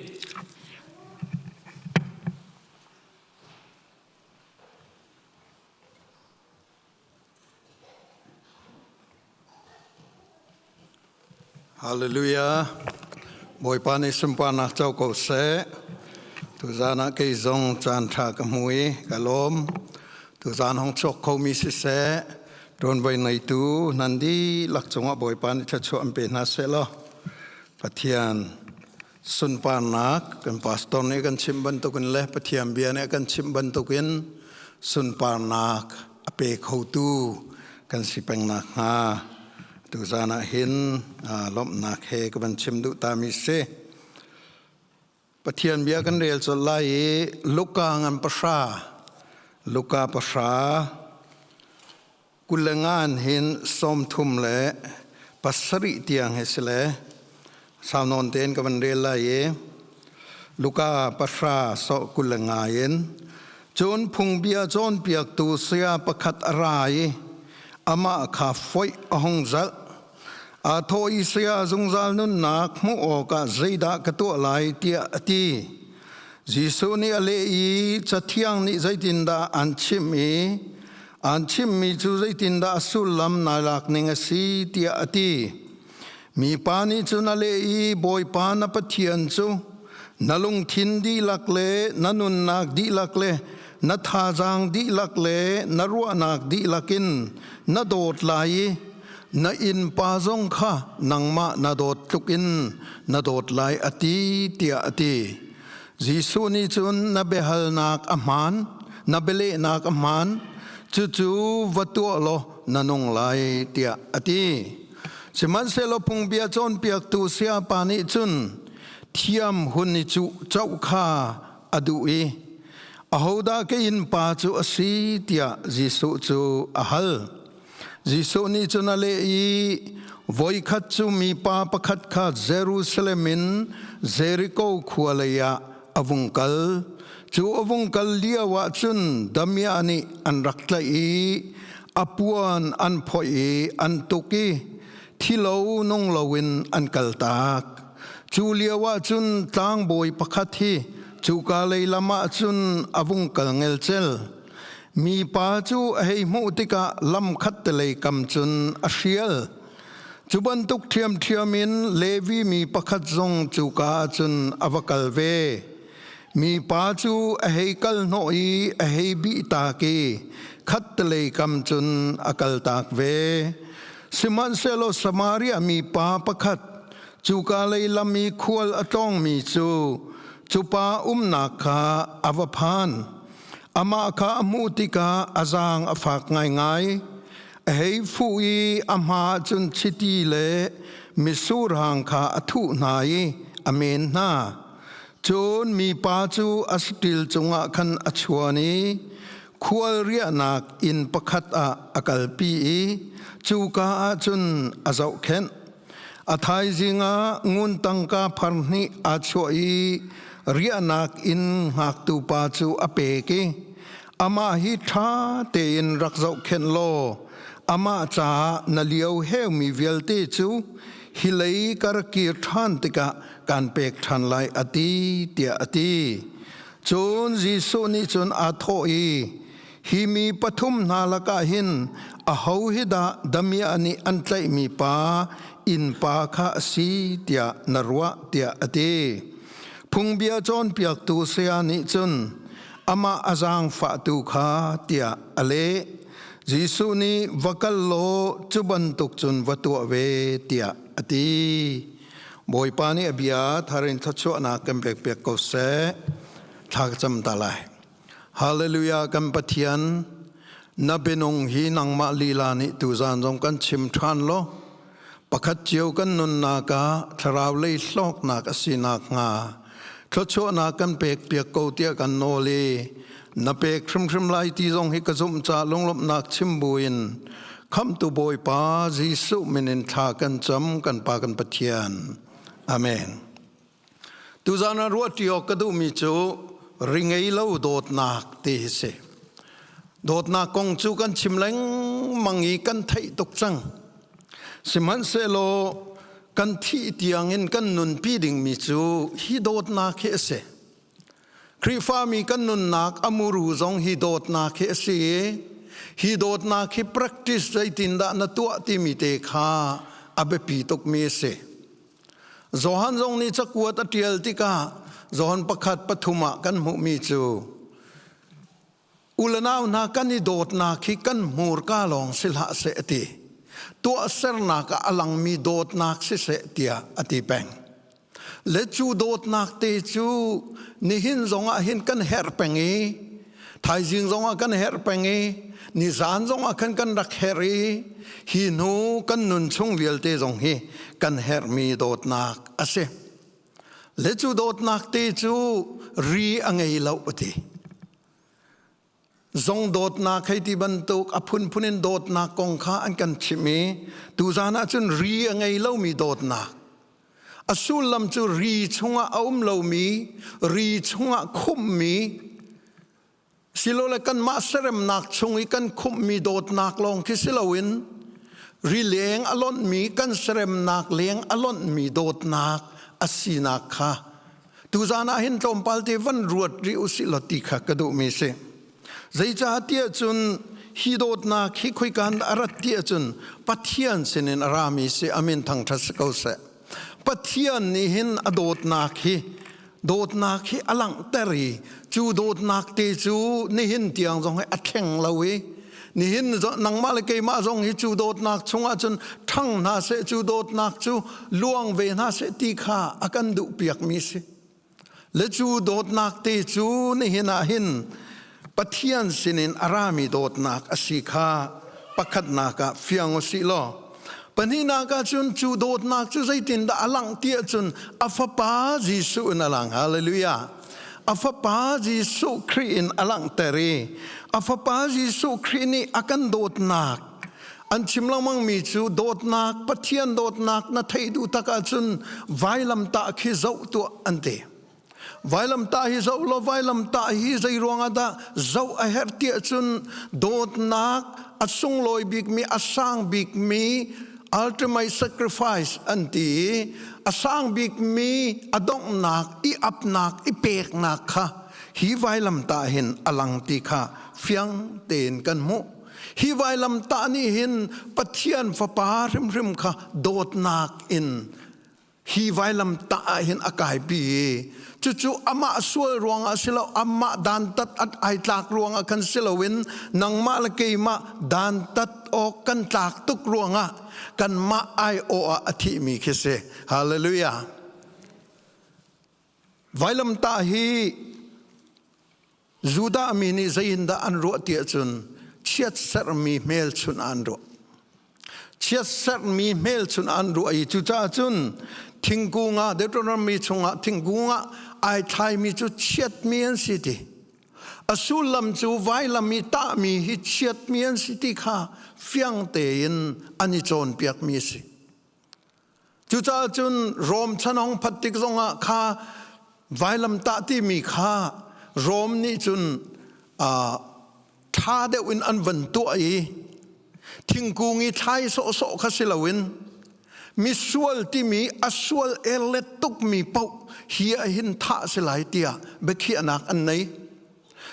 Hallelujah. Bawipa nih sunparnak co ko seh. Tuzan ah kei zong caan ṭha ka hmu i ka lawm. Tuzan hong chuak khomi siseh, ṭuanvo ngeitu nan dihlak cungah Bawipa nih thluachuah an pe hna seh law Pathian sunparnak kan pastor nih kan chimh bantukin le Pathian bia nih a kan chimh bantukin sunparnak a pe khotu kan si peng nakhnga tuzan ah hin lawmhnak he ka van chim duh ta mi si. Pathian bia kan rel colh lai i Luka ngan pahra Luka pahra 29 hin 37 tiang hi si le saunawn tein ka van rel lai i Luka pahra so 25 in cun phungbia cawnpiaktu saya pakhat a ra i amah kha foih a hung zalh. Aa thawh i saya zungzal nunnak hmuh awkah zeidah ka tuah lai tiah a ti. Jesuh nih a leh i Cathiang nih zeitindah an chimh i an chimhmi cu zeitindah a sullam nai lak ning a si tiah a ti. Mipa nih cun a leh i Bawipa na Pathian cu na lungthin dihlak le na nunnak dihlak le na thazaang dihlak le na ruahnak dihlak in na dawt lai i na innpa zong kha nangmah na dawt tluk in na dawt lai a ti tiah a ti. Jesuh nih cun na biahalnak a hmaan, na bialehnak a hmaan, cucu va tuah law na nung lai tiah a ti. Sihmanhsehlaw phungbia cawnpiaktu sayapa nih cun thiam hun i cuh coh kha a duh i ahodah ka innpa cu a si tiah Jesuh cu a hal. Jesuh nih cun a leh i voikhat cu mipa pakhat kha Jerusalem in Jeriko khua lei ah a vung kal. Cu a vung kal lio ah cun damiah nih an rak tlaih i a puan an phoih i an tuk i thilo nung loin an kaltak. Cu lio ah cun tlangbawi pakhat hi cuka lei lam ah cun a vung kal ngelcel. Mipa cu a hei hmuh tikah lam khattelei kam cun a hrial. Cu bantuk ṭhiamṭhiam in Levi mi pakhat zong cuka ah cun a va kal ve. Mipa cu a hei kal hnawh i a hei bihtak i khattelei kam cun a kaltak ve. Sihmanhsehlaw Samaria mipa pakhat cuka lei lam i khual a tlawngmi cu cu pa umnak kha a va phan. Amah kha a hmuh tikah a zaang a fak ngaingai. A hei fuh i a hma cun chiti le mitsur hang kha a thuh hna i a men hna. Cun mipa cu a saṭil cungah khan a chuan i khual riahnak inn pakhat ah a kalpi i cuka ah cun a zohkhenh. A thaizing ah ngun tangka phar hnih aa chuah i riahnak inn hngaktu pa cu a pek i. Amah hi ṭha tein rak zohkhenh law amah caah na lio heumi vialte cu hi lei ka ra kir ṭhan tikah kaan pek ṭhan lai a ti tiah a ti. Cun Jesuh nih cun aa thawh i, Hi mi pathum hna lakah hin aho hi dah damiah nih an tlaihmi pa innpa kha a si tiah na ruah tiah a ti. Phungbia cawnpiaktu saya nih cun amah a zaangfahtu kha tiah a leh. Jesuh nih va kal law cu bantuk cun va tuah ve tiah a ti. Bawipa nih a bia thar in thluachuahnak kan pekpiak ko seh. Thla ka cam ta lai. Hallelujah kan Pathian na bianung hi nangmah lila nih tuzan zong kan chim ṭhan law pakhat cio kan nunnak ah thlarau lei hlawknak a si nakhnga thluachuahnak kan pek piak ko tiah kan nawl i na pek hrimhrim lai ti zong hi ka zumh ca lunglawmhnak chim buin khamhtu Bawipa Jesuh min in thla kan cam kan Pa kan Pathian. Amen. Tuzan ah ruahṭi awk ka duhmi cu ri ngei lo dawtnak ti hi si. Dawtnak kong cu kan chim lengmang i kan theih tuk cang. Sihmanhsehlaw kan thih tiangin kan nunpi dingmi cu hi dawtnak hi a si. Khrihfami kan nunnak a muru zong hi dawtnak hi a si i hi dawtnak hi practice zeitindah na tuah timi te kha a biapi tukmi a si. Johan zong nih cakuat a ṭial tikah Johan pakhat pathum ah kan hmuhmi cu u le nau hna kan i dawtnak hi kan hmurka lawng si hlah seh a ti. Tuahsernak ah a langmi dawtnak siseh tiah a ti peng. Le cu dawtnak te cu nihin zongah hin kan herh peng i thaizing zongah kan herh peng i nizan zongah khan kan rak herh i hi hnu kan nun chung vialte zong hi kan herhmi dawtnak a si le cu dawtnak te cu ri a ngei lo a ti zong dawtnak hei ti bantuk a phunphun in dawtnak kong kha an kan chimh i tuzan ah cun ri a ngei lomi dawtnak A sullam cu ri chungah a um lomi, ri chungah khumhmi, silole kanmah seremnak chung i kan khumhmi dawtnak lawng khi si loin ri leng a lonhmi kan seremnak leng a lonhmi dawtnak a sinak kha tuzan ah hin tlawmpal te van ruat rih usih law ti kha ka duhmi si. Zeicahtiah cun hi dawtnak hi khoikan a rat ti ahcun Pathian sinin a rami si amin thangṭhat si ko seh. Pathian nih hin a dawtnak hi dawtnak hi a langhter i cu dawtnak te cu nihin tiang zong hi a thleng lo i nihin nangmah le keimah zong hi cu dawtnak chungah cun ṭhang hna seh cu dawtnak cu luang ve hna seh ti kha a kan duhpiakmi si. Le cu dawtnak te cu nihin ah hin Pathian sinin a rami dawtnak a si kha pakhatnak ah fiang u sih law pahnihnak ah cun cu dawtnak cu zeitindah a langh ti ahcun a fapa Jesuh in a lang hallelujah a fapa Jesuh Khrih in a langhter i a fapa Jesuh Khrih nih a kan dawtnak An chim lengmangmi cu dawtnak, Pathian dawtnak na theih duh tak ahcun vailamtah khi zoh tuah an ti. Vailamtah hi zoh law vailamtah hi zei ruangah dah zoh a herh ti ahcun dawtnak a sunglawi bikmi, a sang bikmi ultimate sacrifice an ti i a sang bikmi a donghnak, i apnak, i peknak kha hi vailamtah hin a lang ti kha fiang tein kan hmuh. Hi vailamtah nih hin Pathian Fapa hrimhrim kha dawtnak in hi vailamtah ah hin a kaipi i cucu amah sual ruangah si lo amah dantat at ai tlak ruangah khan si loin nangmah le keimah dantat awk kan tlak tuk ruangah kanmah aiawh ah a thihmi khi si hallelujah vailamtah hi Judah mi nih zeiindah an ruah ti ahcun chiatserhmi hmelchunh an ruah. Chiatserhmi hmelchunh an ruah i cucaah cun thingkung ah Deuteronomy chungah thingkung ah ai thlaimi cu chiatmi an si ti. A sullam cu vailam i tahmi hi chiatmi an si ti kha fiang tein an i cawnpiakmi a si. Cucaah cun Rom chanong phat tik zongah kha vailamtah timi kha Rom nih cun Ṭha deuh in an van tuah i thingkung i thlai sawhsawh kha si loin misual timi a sual erlet tukmi paoh hi ah hin thah si lai tiah biakhiahnak an nei.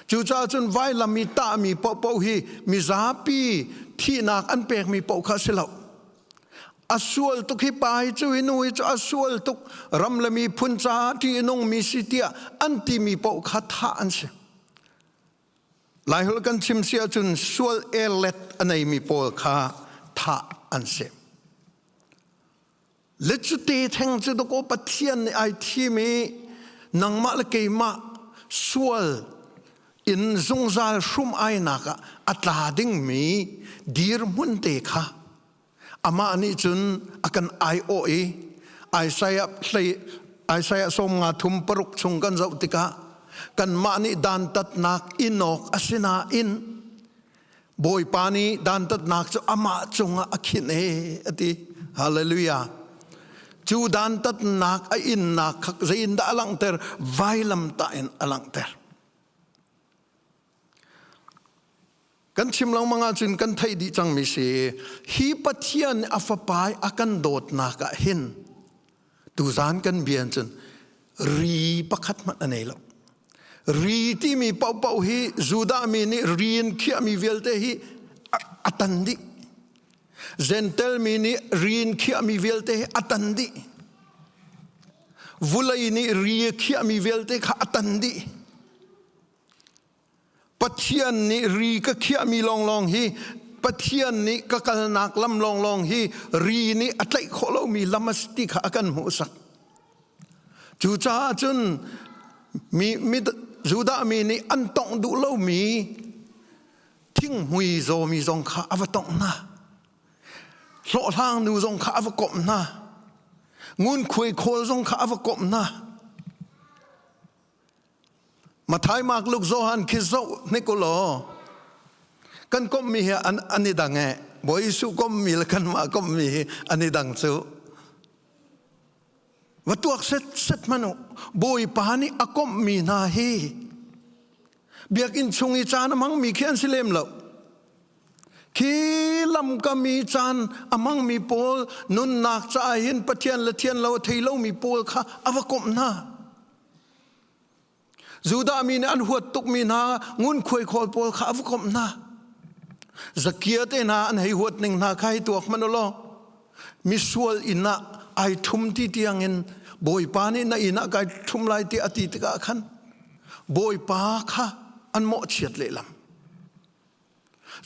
Cucaah cun vailam i tahmi paohpaoh hi mizapi thihnak an pekmi paoh kha a si lo. A sual tuk hi pa hi cu hi nu hi cu a sual tuk ram le miphun caah ṭih a nungmi si tiah an timi paoh kha thah an si. Laiholh kan chim si ahcun sual erlet a neimi pawl kha thah an si. Le cute theng cu dakaw Pathian nih ai thim i nangmah le keimah sual in zungzal hrum ainak ah a tla dingmi dirhmun te kha amah nih cun a kan aiawh i Isaiah hlei Isaiah 53 chung kan zoh tikah kanmah nih dantatnak inawk a si nain Bawipa nih dantatnak cu amah cungah a khinh e a ti. Hallelujah. Cu dantatnak a innak kha zeiindah a langhter? Vailamtah in a langhter. Kan chim lengmang ahcun kan theih dih cangmi si hi Pathian a fapa a kan dawtnak ah hin tuzan kan bia cun ri pakhat hmanh a nei lo. Ri timi paohpaoh hi Judah mi nih ri in khiahmi vialte hi a tan dih. Gentel mi nih ri in khiahmi vialte hi a tan dih. Vulei nih ri a khiahmi vialte kha a tan dih. Pathian nih ri ka khiahmi lawnglawng hi Pathian nih ka kalnak lam lawnglawng hi ri nih a tlaih khawh lomi lam a si ti kha a kan hmuhsak. Cucaah cun mi, mi Judah mi nih an tongh duh lomi thinghmui zawmi zong kha a va tongh hna. Hlawhhlang nu zong kha a va komh hna. Ngunkhuai khawl zong kha a va komh hna. Mathai, Mark, Luke, Johan khi zoh hnik u law kan komhmi hi an, an i dang eh. Bawi Jesuh komhmi le kanmah komhmi hi an i dang cu. Va tuak set set hmanh u. Bawipa nih a komhmi hna hi biakinn chung i caan a hmangmi khi an si lem lo. Khi lamkam i caan a hmangmi pawl nunnak caah hin Pathian le thian lo a thei lomi pawl kha a va komh hna. Judah mi nih an huat tukmi hna ngunkhuai khawl pawl kha a va komh hna. Zakia te hna an hei huat ning hna kha hei tuak hmanh u law misual inn ah ai ṭhum ti tiangin Bawipa nih na inn ah kai ṭhum lai ti a ti tikah khan Bawipa kha an mawhchiat lehlam.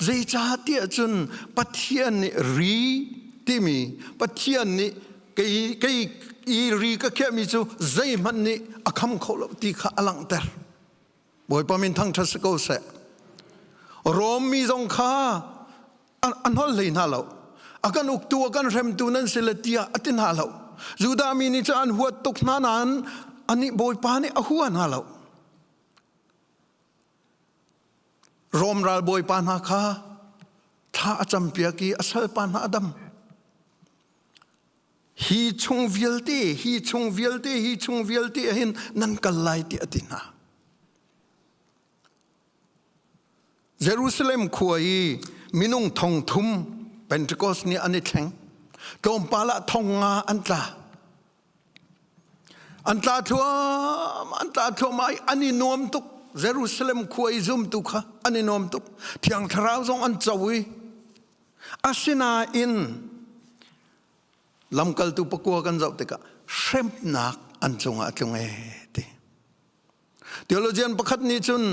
Zeicahtiah cun Pathian nih ri timi Pathian nih kei kei i ri ka khiahmi cu zeihmanh nih a kham kho lo ti kha a langhter. Bawipa min thangṭhat si ko seh. Rom mi zong kha an hol hlei hna lo. A kan uktu a kan hremtu nan si le tiah a ti hna lo. Judah mi nih cun an huat tuk hna nain anih Bawipa nih a hua hna lo. Rom ralbawipa hna kha thla a campiak i a salpa hna a dam. Hi chung vialte, hi chung vialte, hi chung vialte hin nan kal lai ti a ti hna. Jerusalem khua i minung thong thum Pentecost ni an i thleng. Tlawmpal ah thong nga an tla. An tla thluam, an tla thluahmah i an i nuam tuk. Jerusalem khua i zumtu kha an i nuam tuk. Thiang Thlarau zong an co i asinain lamkaltu pakua kan zoh tikah hremnak an cungah a tlung ee ti. Theologian pakhat nih cun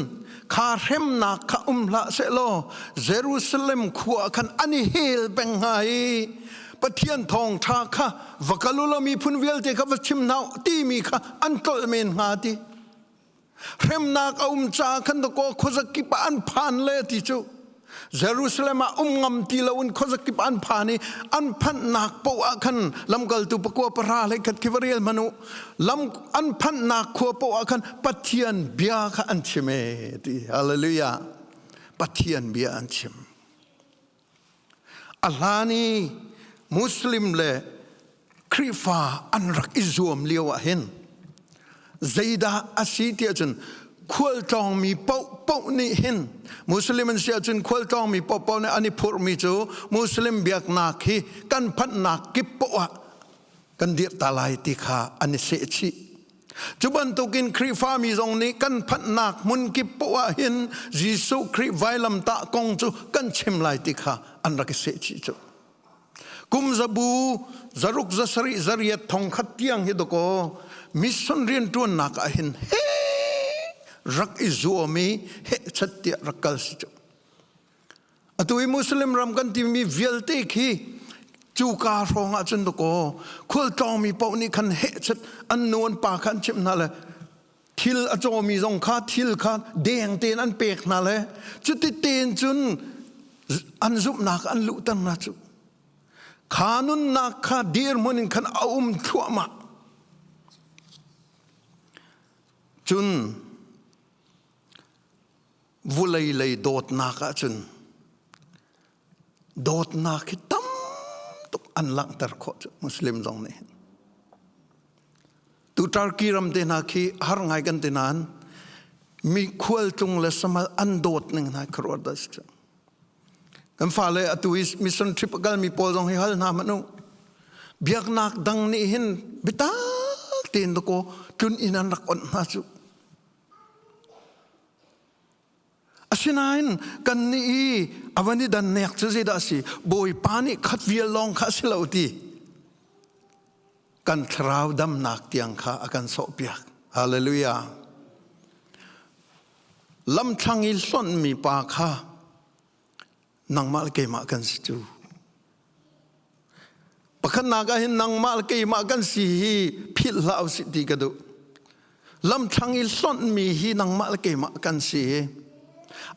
kha hremnak kha um hlah sehlaw Jerusalem khua khan an i hel peng hnga i Pathian thawngṭha kha va kal u law miphun vialte kha va chim hna u timi kha an tlolh men hnga ti. Hremnak a um caah khan dakaw khuazakip ah an phan le ti cu Jerusalem ah um ngam ti loin khuazakip an phan i an phanhnak paoh ah khan lamkaltu pakua pahra hlei khat khi va rel hmanh u lam an phanhnak khua paoh ah khan Pathian bia kha an chim e ti hallelujah Pathian bia an chim a hlan i Muslim le Khrihfa an rak i zuam lio ah hin zeidah a si tiah cun Khualtlawngmi paohpaoh nih hin Muslim an si ahcun khualtlawngmi paohpaoh nih an i phurhmi cu Muslim biaknak hi kan phanhnak kip poah ah kan dirh ta lai ti kha an i seh chih. Cu bantukin Khrihfami zong nih kan phanhnak hmun kip poah ah hin Jesuh Khrih vailamtah kong cu kan chim lai ti kha an rak i seh chih cu. Kum zabu zaruk zasarih zariat thong khat tiang hi dakaw mission rianṭuannak ah hin he rak i zuam i he chat tiah rak kal si cu. Atu i Muslim ram kan timi vialte khi cu ka hrawng ah cun dakaw khualtlawngmi paoh nih khan he chat an nu an pa kha an chimh hna le thil a cawmi zong kha thil kha deng tein an pek hna le cuti tein cun an zumhnak an luhter hna cu kha nunnak kha dirhmun in khan a um thluahmah cun vulei lei dawtnak ah cun dawtnak hi tam tuk an langhter khawh cu Muslim zong nih hin tu Turkey ram te hna khi har ngai kan ti nain mi khualtlung le samal an dawt ning hna khuaruah da si kan fale atu i mission trip a kalmi pawl zong hi hal hna hmanh u biaknak dang nih hin bitak tein dakaw tlun inn an rak onh hna cu Asinain kannih i a van i dan nek cu zeidah a si? Bawipa nih khat vial lawng kha a si lo ti. Kan thlarau damnak tiang kha a kan sawhpiak. Hallelujah. Lamthlang i hlonhmi pa kha nangmah le keimah kan si cu. Pakhatnak ah hin nangmah le keimah kan si hi philh hlah usih ti ka duh. Lamthlang i hlonhmi hi nangmah le keimah kan si hi.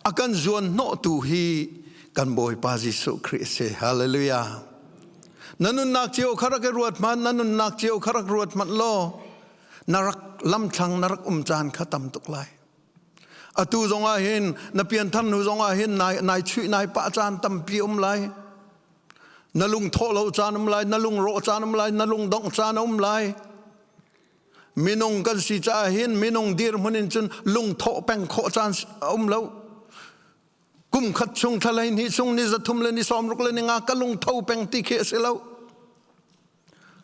A kan zuan hnawhtu hi kan Bawipa Jesuh Khrih a si. Hallelujah. Na nunnak cio kha rak i ruat hmanh, na nunnak cio kha rak ruat hmanh law, na rak lamthlang na rak um caan kha tam tuk lai. Atu zong ah hin na pianthar hnu zong ah hin nai nai chuih nai pah caan tampi um lai. Na lung thawh lo caan um lai, na lung rawh caan um lai, na lung dongh caan um lai. Minung kan si caah hin minung dirhmun in cun lung thawh peng khawh caan um lo. Kum khat chung thla ni chung ni zathum le ni sawmruk le ni nga ka lung tho peng ti khi a si lo.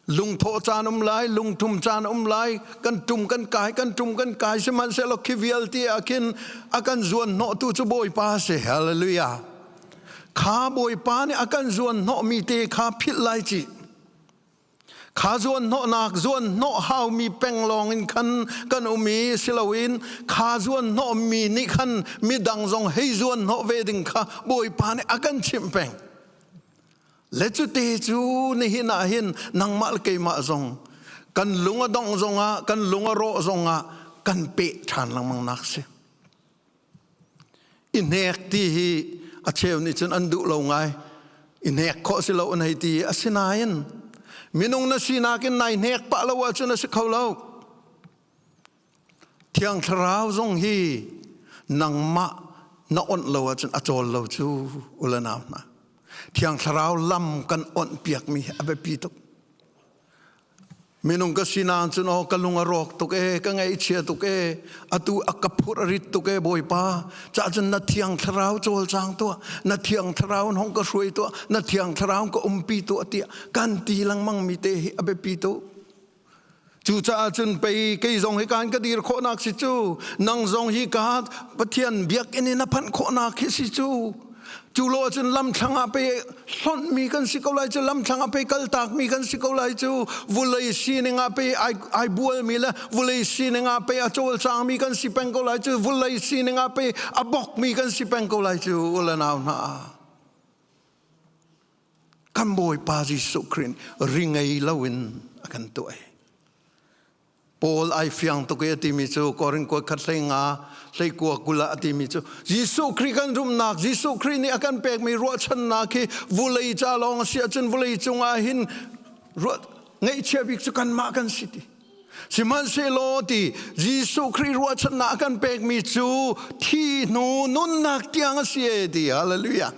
Lungthawh caan um lai, lungtum caan um lai, kan tum kan kai, kan tum kan kai, sihmanhsehlaw khi vialte ah khin a kan zuan hnawhtu cu Bawipa a si. Hallelujah. Kha Bawipa nih a kan zuan hnawhmi te kha philh lai ci. Kha zuan hnawhnak, zuan hnawh haumi peng lawng in khan kan um i siloin kha zuan hnawhmi nih khan midang zong hei zuan hnawh ve ding kha Bawipa nih a kan chimh peng. Le cute cu nihin ah hin nangmah le keimah zong kan lung a dongh zongah kan lung a rawh zongah kan peh ṭhan lengmang nak si. I hnek ti hi a cheu nih cun an duh lo ngai. I hnek khawh si lo an hei ti. Asinain minung na sinak in nai hnek pah lo ahcun a si kho lo. Thiang Thlarau zong hi nangmah na onh lo ahcun a cawl lo cu u le nau hna. Thiang Thlarau lam kan onh piakmi hi a biapi tuk. Minung ka sinak cun aw ka lung a rawk tuk e, ka ngaihchia tuk e, atu a ka phur a rit tuk e Bawipa. Cah cun na Thiang Thlarau cawlcang tuah, na Thiang Thlarau in hong ka hruai tuah, na Thiang Thlarau ka umpi tuah tiah kan ti lengmang mi te hi a biapi tuk. Cucaah cun pei kei zong hi kaan ka dir khawhnak si cu nang zong hi ka Pathian biakinn in a phanh khawhnak hi si cu cu lo ahcun lamthlang ah pei hlonhmi kan si ko lai cu lamthlang ah pei kaltakmi kan si ko lai cu vulei sining ah pei ai, ai bualmi le vulei sining ah pei a cawlcangmi kan si peng ko lai cu vulei sining ah pei a bokmi kan si peng ko lai cu u le nau hna Kan Bawipa Jesuh Khrih ri ngei loin a kan tuah. Paul ai fiang tuk i a timi cu Korin kuat khat hlei nga hlei kua kul ah a timi cu Jesuh Khrih kan rumnak Jesuh Khrih nih a kan pekmi ruahchannak hi vulei ca lawng a si ahcun vulei cungah hin ruah ngaihchia bik cu kanmah kan si ti. Sihmanhsehlaw ti Jesuh Khrih ruahchannak a kan pekmi cu thi hnu nunnak tiang a si e ti hallelujah.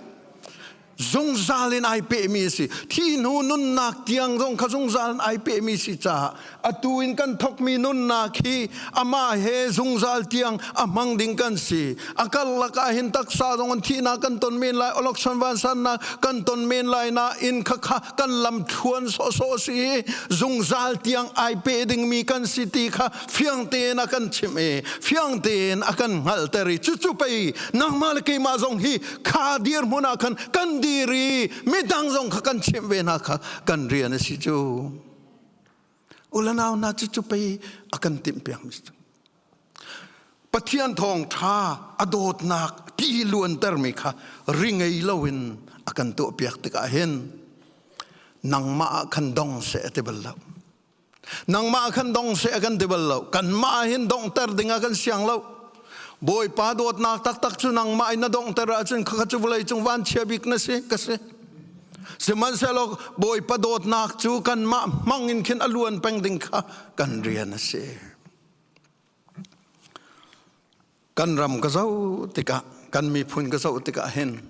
Zungzal in ai pehmi a si. Thi hnu nunnak tiang zong kha zungzal in ai pehmi si caah atu in kan thokmi nunnak hi amah he zungzal tiang a hmang ding kan si. A karlak ah hin taksa zong in thihnak kan ton men lai, awlokchon vansannak kan ton men lai nain khakha kan lam thluan sawhsawh si i zungzal tiang ai pe dingmi kan si ti kha fiang tein a kan chimh i fiang tein a kan hngalhter i cucu pei nangmah le keimah zong hi kha dirhmun ah khan kan dir i midang zong kha kan chimh ve hna kha kan rian a si cu. Ulanau hna cucu pei a kan timh piak mi cu. Pathian thawngṭha a dawtnak ti luantermi kha ri ngei loin a kan tuahpiak tikah hin nangmah ah khan dong seh a ti bal lo. Nangmah ah khan dong seh a kan ti bal lo. Kanmah ah hin donghter ding ah kan siang lo. Bawipa dawtnak taktak cu nangmah in na donghter ahcun khakha cu vawlei cung vanchia bik na si ka si. Sihmanhsehlaw Bawipa dawtnak cu kanmah hmang in khin a luan peng ding kha kan rian a si. Kan ram ka zoh tikah, kan miphun ka zoh tikah hin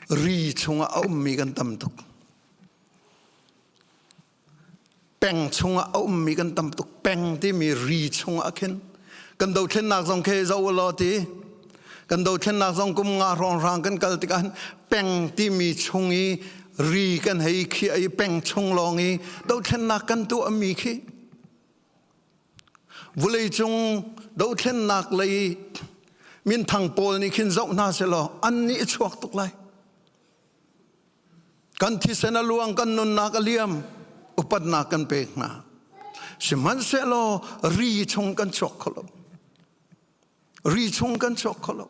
ri chungah a ummi kan tam tuk. Peng chungah a ummi kan tam tuk. Peng timi ri chungah khin kan dothlennak zong khi zoh law ti kan dothlennak zong kum nga hrawnghrang kan kal tikah peng timi chung i ri kan hei khiah i peng chung lawng i dothlennak kan tuahmi khi Vuleicung dothlennak lei minthang pawl nih khin zoh hna selaw an nih a chuak tuk lai. Kan thisen a luang, kan nunnak a liam, upatnak kan pek hna. Sihmanhsehlaw ri chung kan chuak kho lo. Ri chung kan chuak kho lo.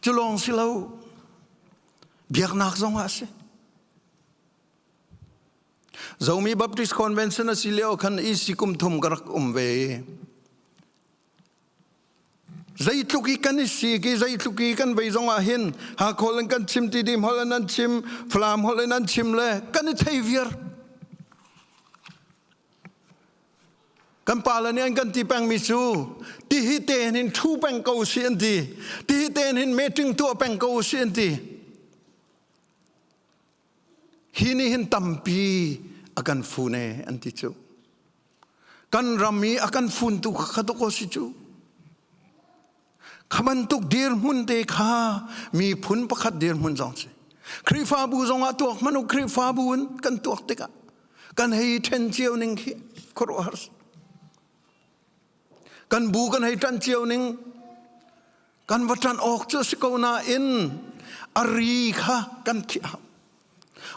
Cu lawng si lo, biaknak zong ah a si. Zomi Baptist Convention a si lio khan EC kum thum ka rak um ve. Zeitluk i kan i si ki zeitluk i kan vei zong ah hin Hakhawl in kan chim Tidim holh in an chim Falam holh in an chim le kan i thei viar. Kan pa le nih an kan ti pengmi cu tihi te hin thu peng ko si an ti. Tihi te hin meeting tuah peng ko si an ti. Hi nih hin tampi a kan fun e an ti cu. Kan ram i a kan funtu kha tuk si cu. Kha bantuk dirhmun te kha miphun pakhat dirhmun zong si. Khrihfabu zong ah tuak hmanh u Khrihfabu in kan tuak tikah kan hei ṭhen cio ning khi khuaruahhar Kan bu kan hei ṭan cio ning kan va ṭan awk cu a si ko nain a ri kha kan khih hau.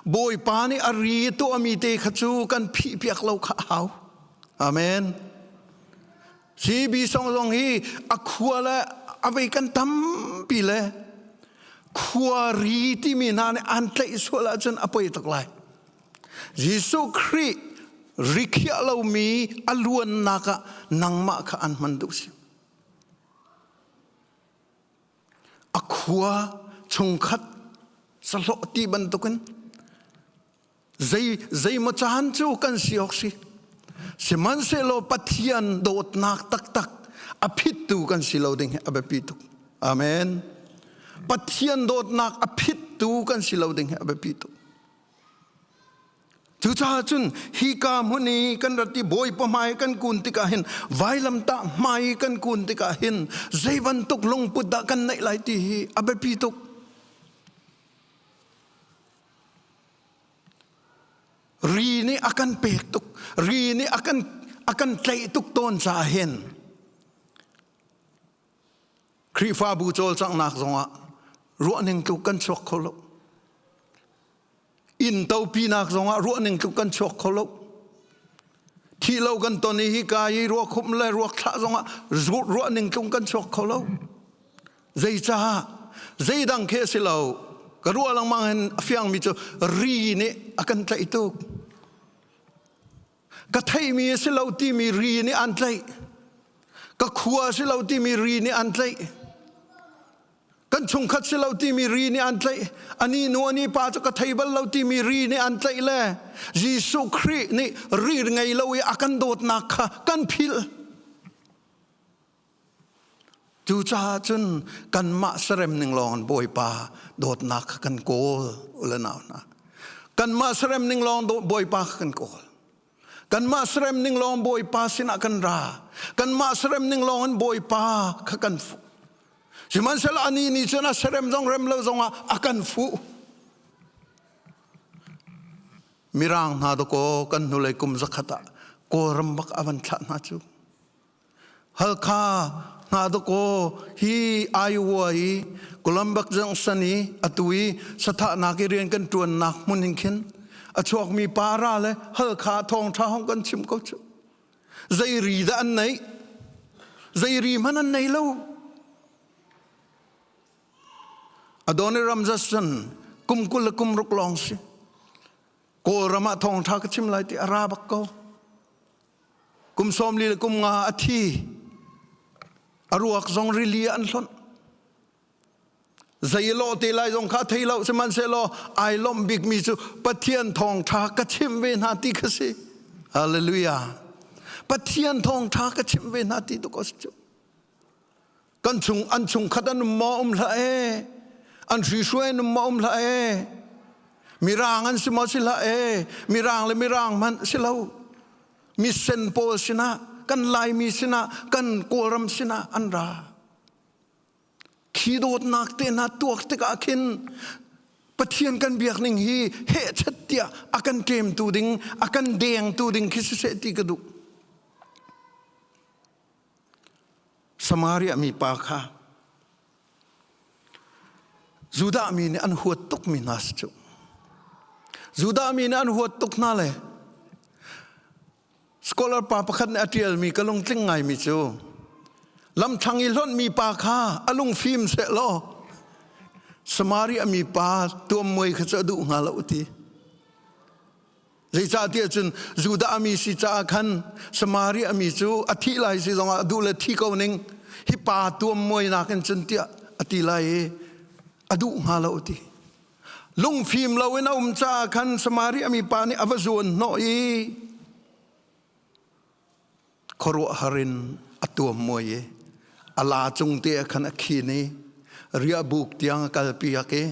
Bawipa nih a ri tuahmi te kha cu kan phih piak lo kha a hau. Amen. CB song zong hi a khua le a vei kan tampi le khua ri timi hna nih an tlaih sual ahcun a poi tuk lai. Jesuh Khrih rikhiah lomi a luannak ah nangmah kha an hman duh si. A khua chungkhat sahlawh ti bantukin zei zeimaw caan cu kan si awk si. Sihmanhsehlaw Pathian dawtnak taktak a phittu kan si lo ding hi a biapi tuk. Amen. Pathian dawtnak a phittu kan si lo ding hi a biapi tuk. Cucaah cun hika hmun i kan rat i Bawipa hmai kan kun tikah hin vailamtah hmai kan kun tikah hin zei bantuk lungput dah kan neih lai ti hi a biapi tuk. Ri nih a kan pek tuk, ri nih a kan tlaih tuk tawn caah hin Khrihfabu cawlcanghnak zongah ruahning tluk kan chuak kho lo. Inn topinak zongah ruahning tluk kan chuak kho lo. Thi lo kan ton i hika i ruakhumh le ruak thlah zongah ruahning tluk kan chuak kho lo. Zeicah? Zeidang khi a si lo. Ka ruah lengmang hin a fiangmi cu ri nih a kan tlaih tuk. Ka theihmi a si lo timi ri nih an tlaih. Ka khua a si lo timi ri nih an tlaih. Kan chungkhat si lo timi ri nih an tlaih. Ani nu ani pa cu ka thei bal lo timi ri nih an tlaih le Jesuh Khrih nih ri ngei lo i a kan dawtnak kha kan philh. Cucaah cun kanmah sarem ning lawng in Bawipa dawtnak kha kan kawl u le nau hna. Kanmah sarem ning lawng Bawipa kha kan kawl. Kanmah sarem ning lawng Bawipa sinah kan ra. Kanmah sarem ning lawng in Bawipa kha kan fuh. Sihmanhsehlaw anih nih cun a sarem zong rem lo zongah a kan fuh. Mirang hna dakaw kan hnulei kum zakhat ah Kawlram bak a van thlah hna cu. Halkha hna dakaw hi Iowa i Columbus Junction i atu i sathahnak i rian kan ṭuannak hmun hin khin a chuakmi para le Halkha thawngṭha hong kan chim ko cu. Zei ri dah an neih? Zei ri hmanh an nei lo. Adoniram Judson kum 20 le kum ruk lawng si. Kawlram ah thawngṭha ka chim lai ti a ra bak ko. Kum 40 le kum nga a thi. A ruak zong rili ah an hlonh. Zei lo te lai zong kha thei lo sihmanhsehlaw ai lawmh bikmi cu Pathian thawngṭha ka chimh ve hna ti kha si. Hallelujah. Pathian thawngṭha ka chimh ve hna ti tu ko si cu. Kan chung an chungkhat an um maw um hlah e. An hrihruai an um maw um hlah e. Mirang an si maw si hlah e. Mirang le mirang hmanh si lo. Misen pawl sinah kan Laimi sinah kan Kawlram sinah an ra. Khi dawtnak te hna tuak tikah khin Pathian kan biak ning hi hehchet tiah a kan ṭemtu ding a kan dengtu ding khi siseh ti ka duh. Samaria mi pa kha Judah mi nih an huat tuk mi hna si cu. Judah mi nih an huat tuk hna le Scholar pa pakhat nih a ṭialmi ka lungtling ngaimi cu lamthlang i hlonhmi pa kha a lungfim sehlaw Samaria mi pa tuammuai kha cu a duh hnga lo ti. Zeicahtiah cun Judah mi si caah khan Samaria mi cu a thih lai si zongah a duh le thi ko ning hi pa tuammuai nakin cun tiah a ti lai i a duh hnga lo ti. Lungfim loin a um caah khan Samaria mi pa nih a va zuan hnawh i khuaruahhar in a tuam muai i a la cung te ah khan a khin i riahbuk tiang a kalpiak i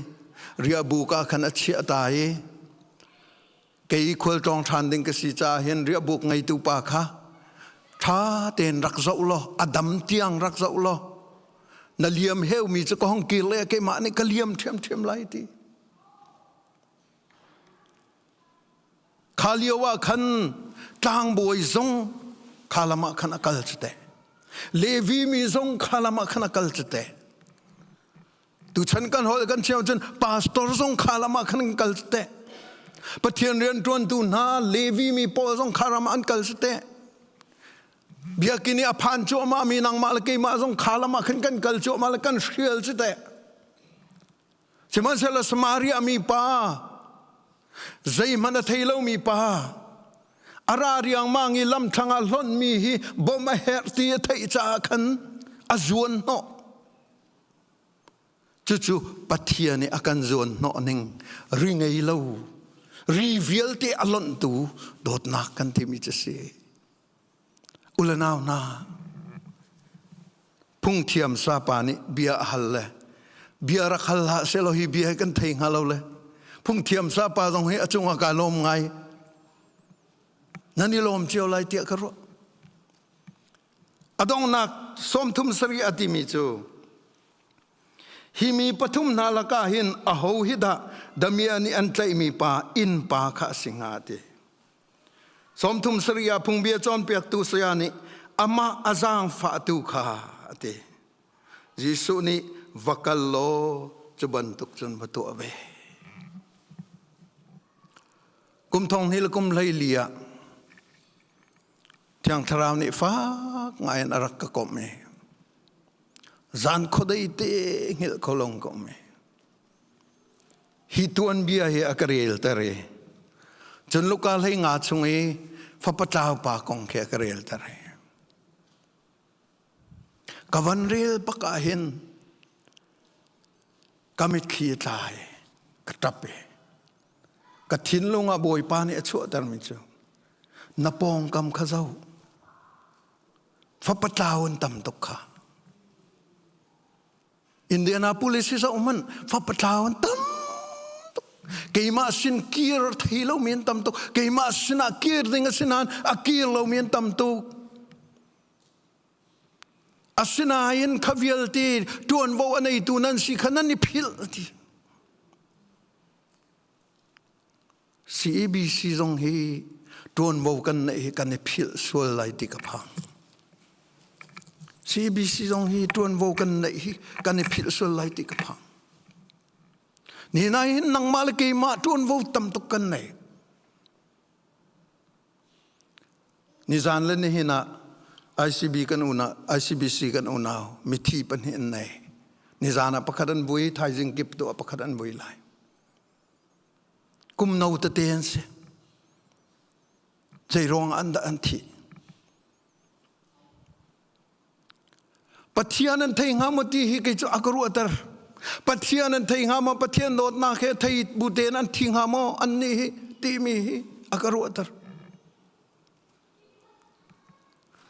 riahbuk ah khan a chiah ta i kei khualtlawng ṭhan ding ka si caah hin riahbuk ngeitu pa kha ṭha tein rak zoh law a dam tiang rak zoh law na liam heumi cu ka hong kir le keimah nih ka liam ṭhiamṭhiam lai ti kha lio ah khan tlangbawi zong kha lam ah khan a kal cu teh Levi mi zong kha lam ah khan a kal cu teh Tuchan kan holh kan chim cun pastor zong kha lam ah khan kal te. Pathian rian ṭuantu hna Levi mi pawl zong kha ram ah an kal si te. Biakinn i a phan cuahmah mi nangmah le keimah zong kha lam ah khan kan kal cuahmah le kan hrial si te. Sihmanhsehlaw Samaria mi pa zeihmanh a thei lomi pa a ra riangmang i lamthlang ah hlonhmi hi bawmh a herh ti a theih caah khan a zuan hnawh. Cucu Pathian nih a kan zuan hnawh ning ri ngei lo ri vialte a lonhtu dawtnak kan timi cu si. Ulanau hna phungthiam sapa nih bia a hal le bia rak hal hlah selaw hi bia hi kan thei hnga lo le phungthiam sapa zong hi a cungah kaa lawm ngai nan i lawm cio lai tiah ka ruah A donghnak 37 a timi cu hi mi pathum hna lakah hin aho hi dah damia nih an tlaihmi pa innpa kha a si hnga ti. 37 ah phungbia cawnpiaktu saya nih amah a zaangfahtu kha a ti. Jesuh nih va kal law cu bantuk cun va tuah ve. Kum thong hnih le kum 14 ah Thiang Thlarau nih fak ngai in a rak ka komh i zan khuadei te hngilh kho long ka um i hi tuanbia hi a ka rel ter i cun Luka 15 chung i fapa tlau pa kong khi a ka rel ter i ka van rel bak ah hin ka mitthli a tla i ka ṭap i Ka thinlung ah Bawipa nih a chuahtermi cu na pawngkam kha zoh. Fapa tlau an tam tuk kha. Indianapolis hi zoh hmanh fapatlau an tam tuk. Keimah sin kir thei lomi an tam tuk. Keimah sinah kir ding a si nain a kir lomi an tam tuk. Asinain kha vialte ṭuanvo a neitu nan si kha nan i philh ti. CEBC zong hi ṭuanvo kan neih hi kan i philh sual lai ti ka phang. CEBC zong hi ṭuanvo kan neih hi kan i philh sual lai ti ka phang. Ni nai hin nangmah le keimah ṭuanvo tam tuk kan nei. Nizan le nihin ah ICB kan una ICBC kan unau mithi pahnih an nei. Nizan ah pakhat an vui, thaizing kip tu ah pakhat an vui lai. Kum no tete an si. Zei ruang an dah an thih? Pathian an thei hnga maw ti hi kei cu a ka ruahter. Pathian an thei hnga maw? Pathian dawtnak he thei bu tein an thi hnga maw? An nih hi timi hi a ka ruahter.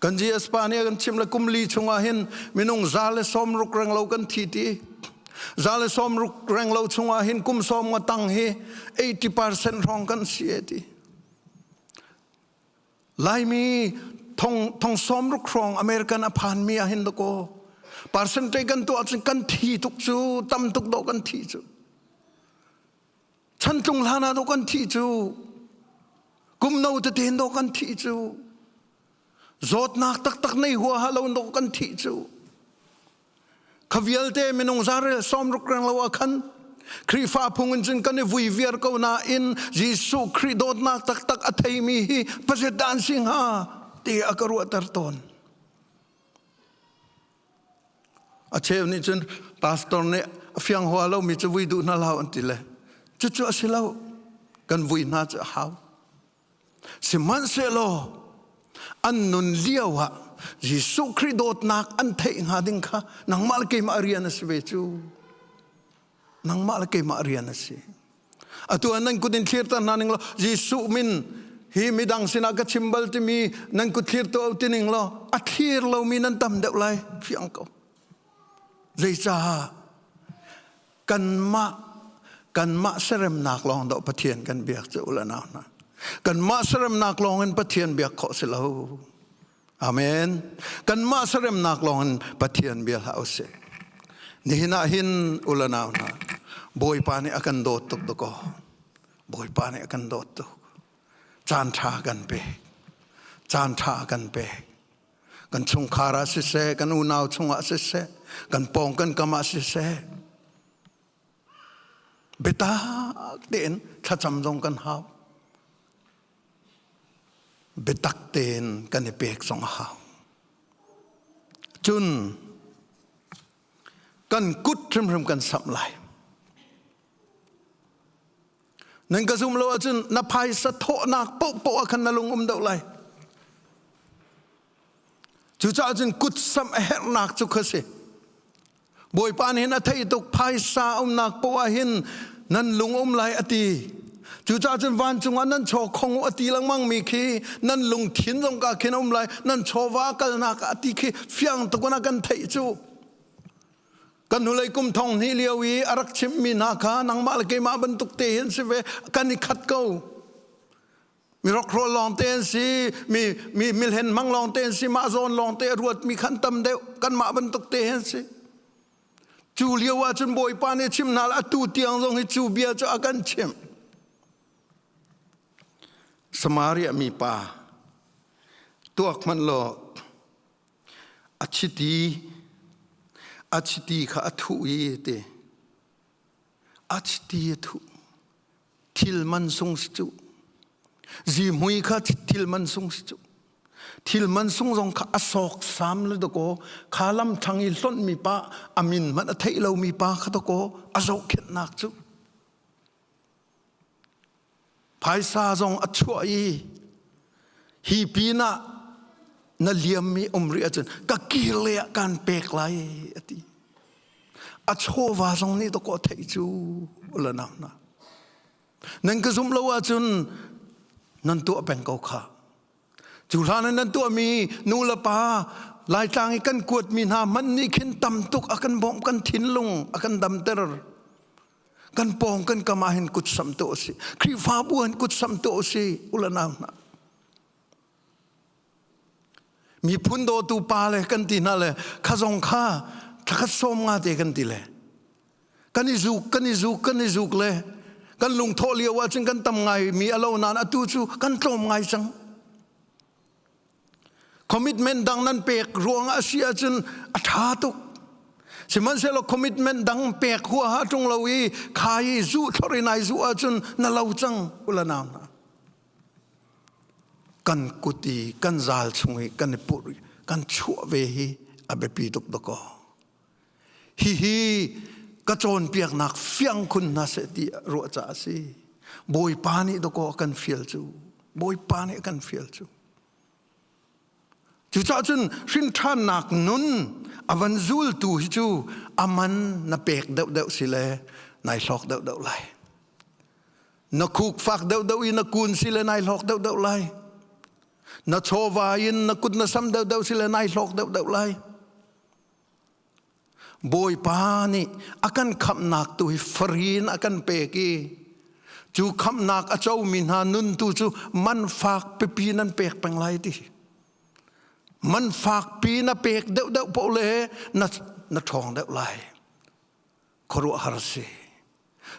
Kan GS pa nih a kan chimh le kum li chungah hin minung 160 renglo kan thi ti. 160 renglo chungah hin kum sawm nga tang hi 80% hrawng kan si e ti. Laimi thong thong sawm ruk hrawng American a phanmi ah hin dakaw percentage kan tuah cun kan thi tuk cu tam tuk dawh kan thi cu chantlung hlan ah dawh kan thi cu kum no tete in dawh kan thi cu zawtnak taktak nei huaha lo in dawh kan thi cu Kha vialte minung zarel 60 reng lo ah khan Khrihfa phung in cun kan i vui viar ko nain Jesuh Khrih dawtnak taktak a theimi hi pazet dah an si hnga ti a ka ruahter tawn. A cheu nih cun pastor nih a fiang hua lomi cu vui duh hna hlah an ti le cucu a si lo kan vui hna cu a hau. Sihmanhsehlaw an nun lio ah Jesuh Khrih dawtnak an theih hnga ding kha nangmah le keimah rian a si ve cu. Nangmah le keimah rian a si. Atu ah nan kut in thlir ta hna ning law Jesuh min hi midang sinah ka chim bal timi nan kut thlir to ti ning law a thlir lomi nan tam deuh lai fiang ko. Zeicah kanmah kanmah seremnak lawng dawh Pathian kan biak cu ula nau hna kanmah seremnak lawng in Pathian biak khawh si lo amen kanmah seremnak lawng in Pathian bia hlah usih nihin ah hin ula nau hna Bawipa nih a kan dawt tuk dakaw Bawipa nih a kan dawt tuk caan ṭha kan pek caan ṭha kan pek kan chungkhar ah siseh kan unau chungah siseh kan pawng kan kam ah siseh biatak tein thlacam zong kan hau biatak tein kan i pek zong a hau cun kan kut hrimhrim kan samh lai Nan ka zum lo ahcun na phaisa thawhnak paohpaoh ah khan na lung um deuh lai. Cucaah cun kut samh a herhnak cu kha si. Bawipa nih hin a theih tuk phaisa umnak paoh ah hin nan lung um lai a ti. Cucaah cun vancung ah nan chaw khong u a ti lengmang mi khi nan lungthin zong ka khin a um lai nan chawva kalnak a ti khi fiang tuk in a kan theih cu. Kan hnulei kum thong hnih lio i a rak chimmi hna kha nangmah le keimah bantuk te hin si ve kan i khat ko. Mi rokhrawl lawng te an si, mi mi milhen hmang lawng te an si, mah zawn lawng te a ruatmi khan tam deuh kanmah bantuk te hin si. Cu lio ah cun Bawipa nih chim hna atu tiang zong hi cu bia cu a kan chimh. Samaria mi pa tuak hmanh law A chiti a chiti kha a thuh i ti a chiti a thuh thil man sung si cu zihmui kha thil man sung si cu thil man sung zong kha a sawk sam le dakaw kha lam thang i hlonh mi pa a min hmanh a theih lomi pa kha dakaw a zohkhenhnak cu Phaisa zong a chuah i hi pinah na liammi um rih ahcun ka kir le ah kan pek lai a ti. A chawva zong nih dawkaw theih cu la nau hna. Nan ka zumh lo ahcun nan tuah peng ko kha. Cu hlan in nan tuahmi nu le pa Laitlang i kan kuatmi hna hmanh nih khin tam tuk a kan bawmh, kan thinlung a kan damter. Kan pawng kan kam ah hin kut sam tu a si. Khrihfabu hin kut sam tu a si ulanau hna. Miphun dawtu pa le kan ti hna le kha zong kha thlakhat sawm nga te kan ti le kan i zuk kan i zuk kan i zuk le kan lungthawh lio ahcun kan tam ngai mi a lo nain atu cu kan tlawm ngai cang. Commitment dang nan pek ruang a si ahcun a ṭha tuk. Sihmanhsehlaw commitment dang pek huaha ṭung lo i kha i zuh thlor in ai zuh ahcun na lo cang ula nau hna. Kan kut i kan zal chung i kan i purh i kan chuah ve hi a biapi tuk dakaw. Hihi ka cawnpiaknak fiang khun hna seh ti ruah caah a si. Bawipa nih dakaw a kan fial cu. Bawipa nih a kan fial cu. Cucaah cun hrinṭhannak nun a van zultu hi cu a man na pek deuhdeuh si le nai hlawk deuhdeuh lai. Na khuk fak deuhdeuh i na kun si le nai hlawk deuhdeuh lai. Na chawva in na kut na sam deuhdeuh si le nai hlawk deuhdeuh lai. Bawipa nih a kan khamhnak tu hi farin a kan pek i cu khamhnak a comi hna nun tu cu man fak pipi nan pek peng lai ti. Man fak pi na pek deuhdeuh paoh le na na ṭhawng deuh lai. Khuaruahhar si.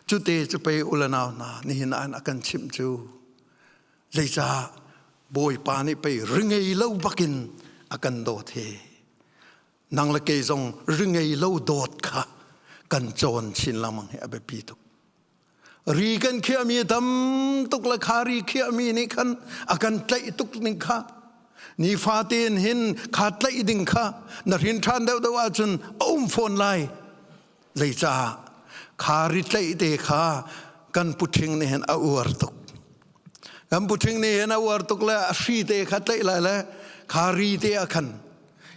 Cute cu pei ulanau hna nihin ah a kan chimh cu zeicah Bawipa nih pei ringei lo bakin a kan dawt hi. Nang le kei zong ringei lo dawt kha kan cawn chin lengmang hi a biapi tuk. Ri kan khiahmi tam tuk le kha ri khiahmi nih khan a kan tlaih tuk ning kha nifa tein hin kha tlaih ding kha na hrin ṭhan deuhdeuh ahcun a um fawn lai. Zeicah kha ri tlaih te kha kan puṭhing nih hin a uar tuk. Kan puṭhing nih hin a uar tuk le a hri te kha tlaih lai le kha ri te ah khan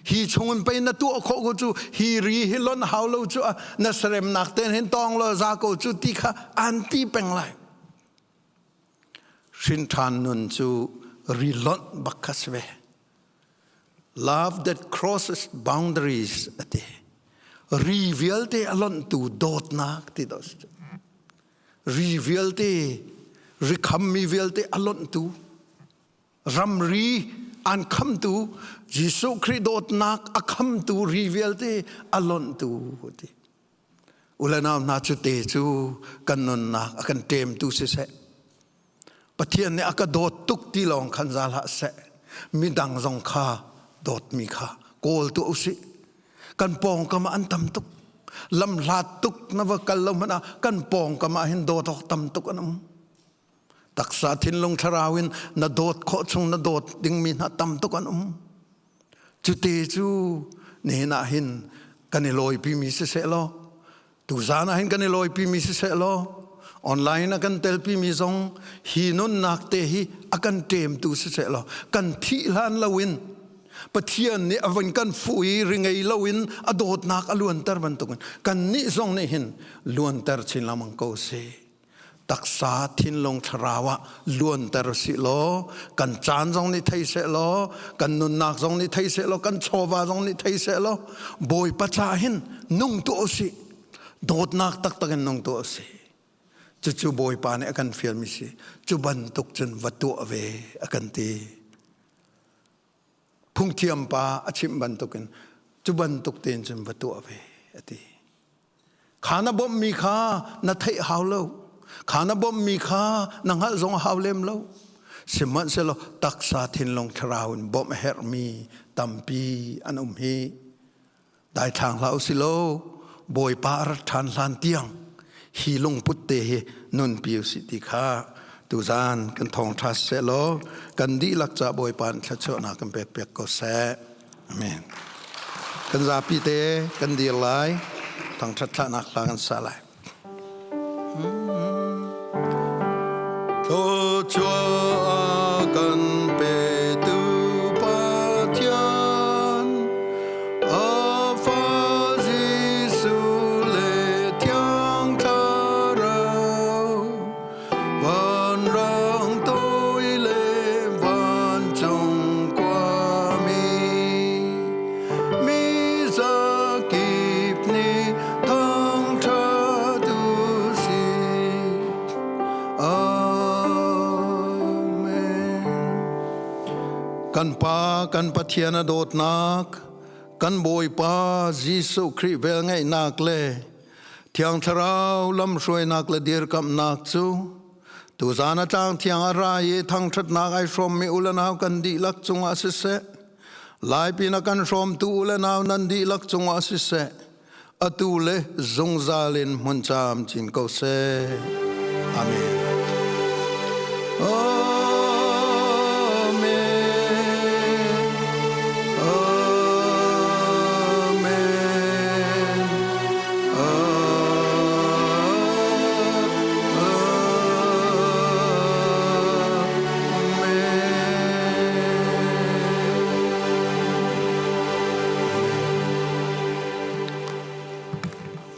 hi chungin pei na tuah khawh ko cu hi ri hi lonh hau lo cu na seremnak ten hin tawng law za ko cu ti kha an ti peng lai. Hrin ṭhan nun cu ri lonh bak kha si ve. Love that crosses boundaries ati. Ri vialte a lonhtu dawtnak ti dawh si. Ri vialte, ri khammi vialte a lonhtu, ramri an khamtu, Jesuh Khrih dawtnak a khamtu ri vialte a lonhtu ti. Ulenau hna cu te cu kan nunnak a kan ṭemtu siseh. Pathian nih a ka dawt tuk ti lawng khan za hlah seh. Midang zong kha dawtmi kha kawl tuah usih. Kan pawngkam ah an tam tuk. Lamhlat tuk na va kal lo hmanh ah kan pawngkam ah hin dawt awk tam tuk an um. Taksa thinlung thlarau in na dawt khawh chung na dawt dingmi hna tam tuk an um. Cute cu nihin ah hin kan i lawipimi siseh law tuzaan ah hin kan i lawipimi siseh law online a kan telpimi zong hi nunnak te hi a kan ṭemtu siseh law kan thih hlan loin Pathian nih a van kan fuh i ringei loin a dawtnak a luanter bantukin kannih zong nih hin luanter chin lengmang ko sih. Taksa thinlung thlarau ah luanter sih law kan caan zong nih thei seh law kan nunnak zong nih thei seh law kan chawva zong nih thei seh law Bawipa ca hin nung tuah usih, dawtnak taktak in nung tuah usih. Cucu Bawipa nih a kan fialmi si. Cu bantuk cun va tuah ve a kan ti. Phungthiam pa a chimh bantukin cu bantuk tein cun va tuah ve a ti. Kha na bawmhmi kha na theih hau lo. Kha na bawmhmi kha na hngalh zong a hau lem lo. Sihmanhsehlaw taksa thinlung thlarau in bawmh a herhmi tampi an um hi. Daithlang hlah usih law Bawipa a rat ṭhan hlan tiang hi lungput te hi nunpi usih ti kha tuzaan kan thawngṭha seh law kan dihlak ca Bawipa in thluachuahnak kan pek piak ko seh. Amen. Kan zapi te kan dir lai. Thangṭhat thlahnak hla kan sa lai. Thluachuah kan petu Pathian, a Fa Jesuh le Thiang Thlarau, vanrang toi le vancung khuami. Kan Pa kan Pathian a dawtnak, kan Bawipa Jesuh Khrih velngeihnak le Thiang Thlarau lamhruainak le dirkamhnak cu tuzan a tlang thiang a ra i thangṭhatnak ai hrawmmi u le nau kan dihlak cungah siseh, Laipi na kan hrawmtu u le nau nan dihlak cungah siseh, atu le zungzal in hmun caam chin ko seh. Amen. Amen. Amen.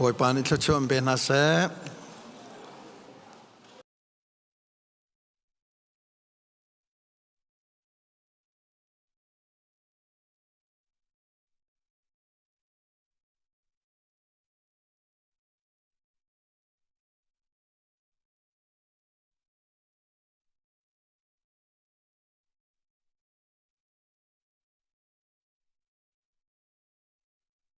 Bawipa nih thluachuah in pe hna seh.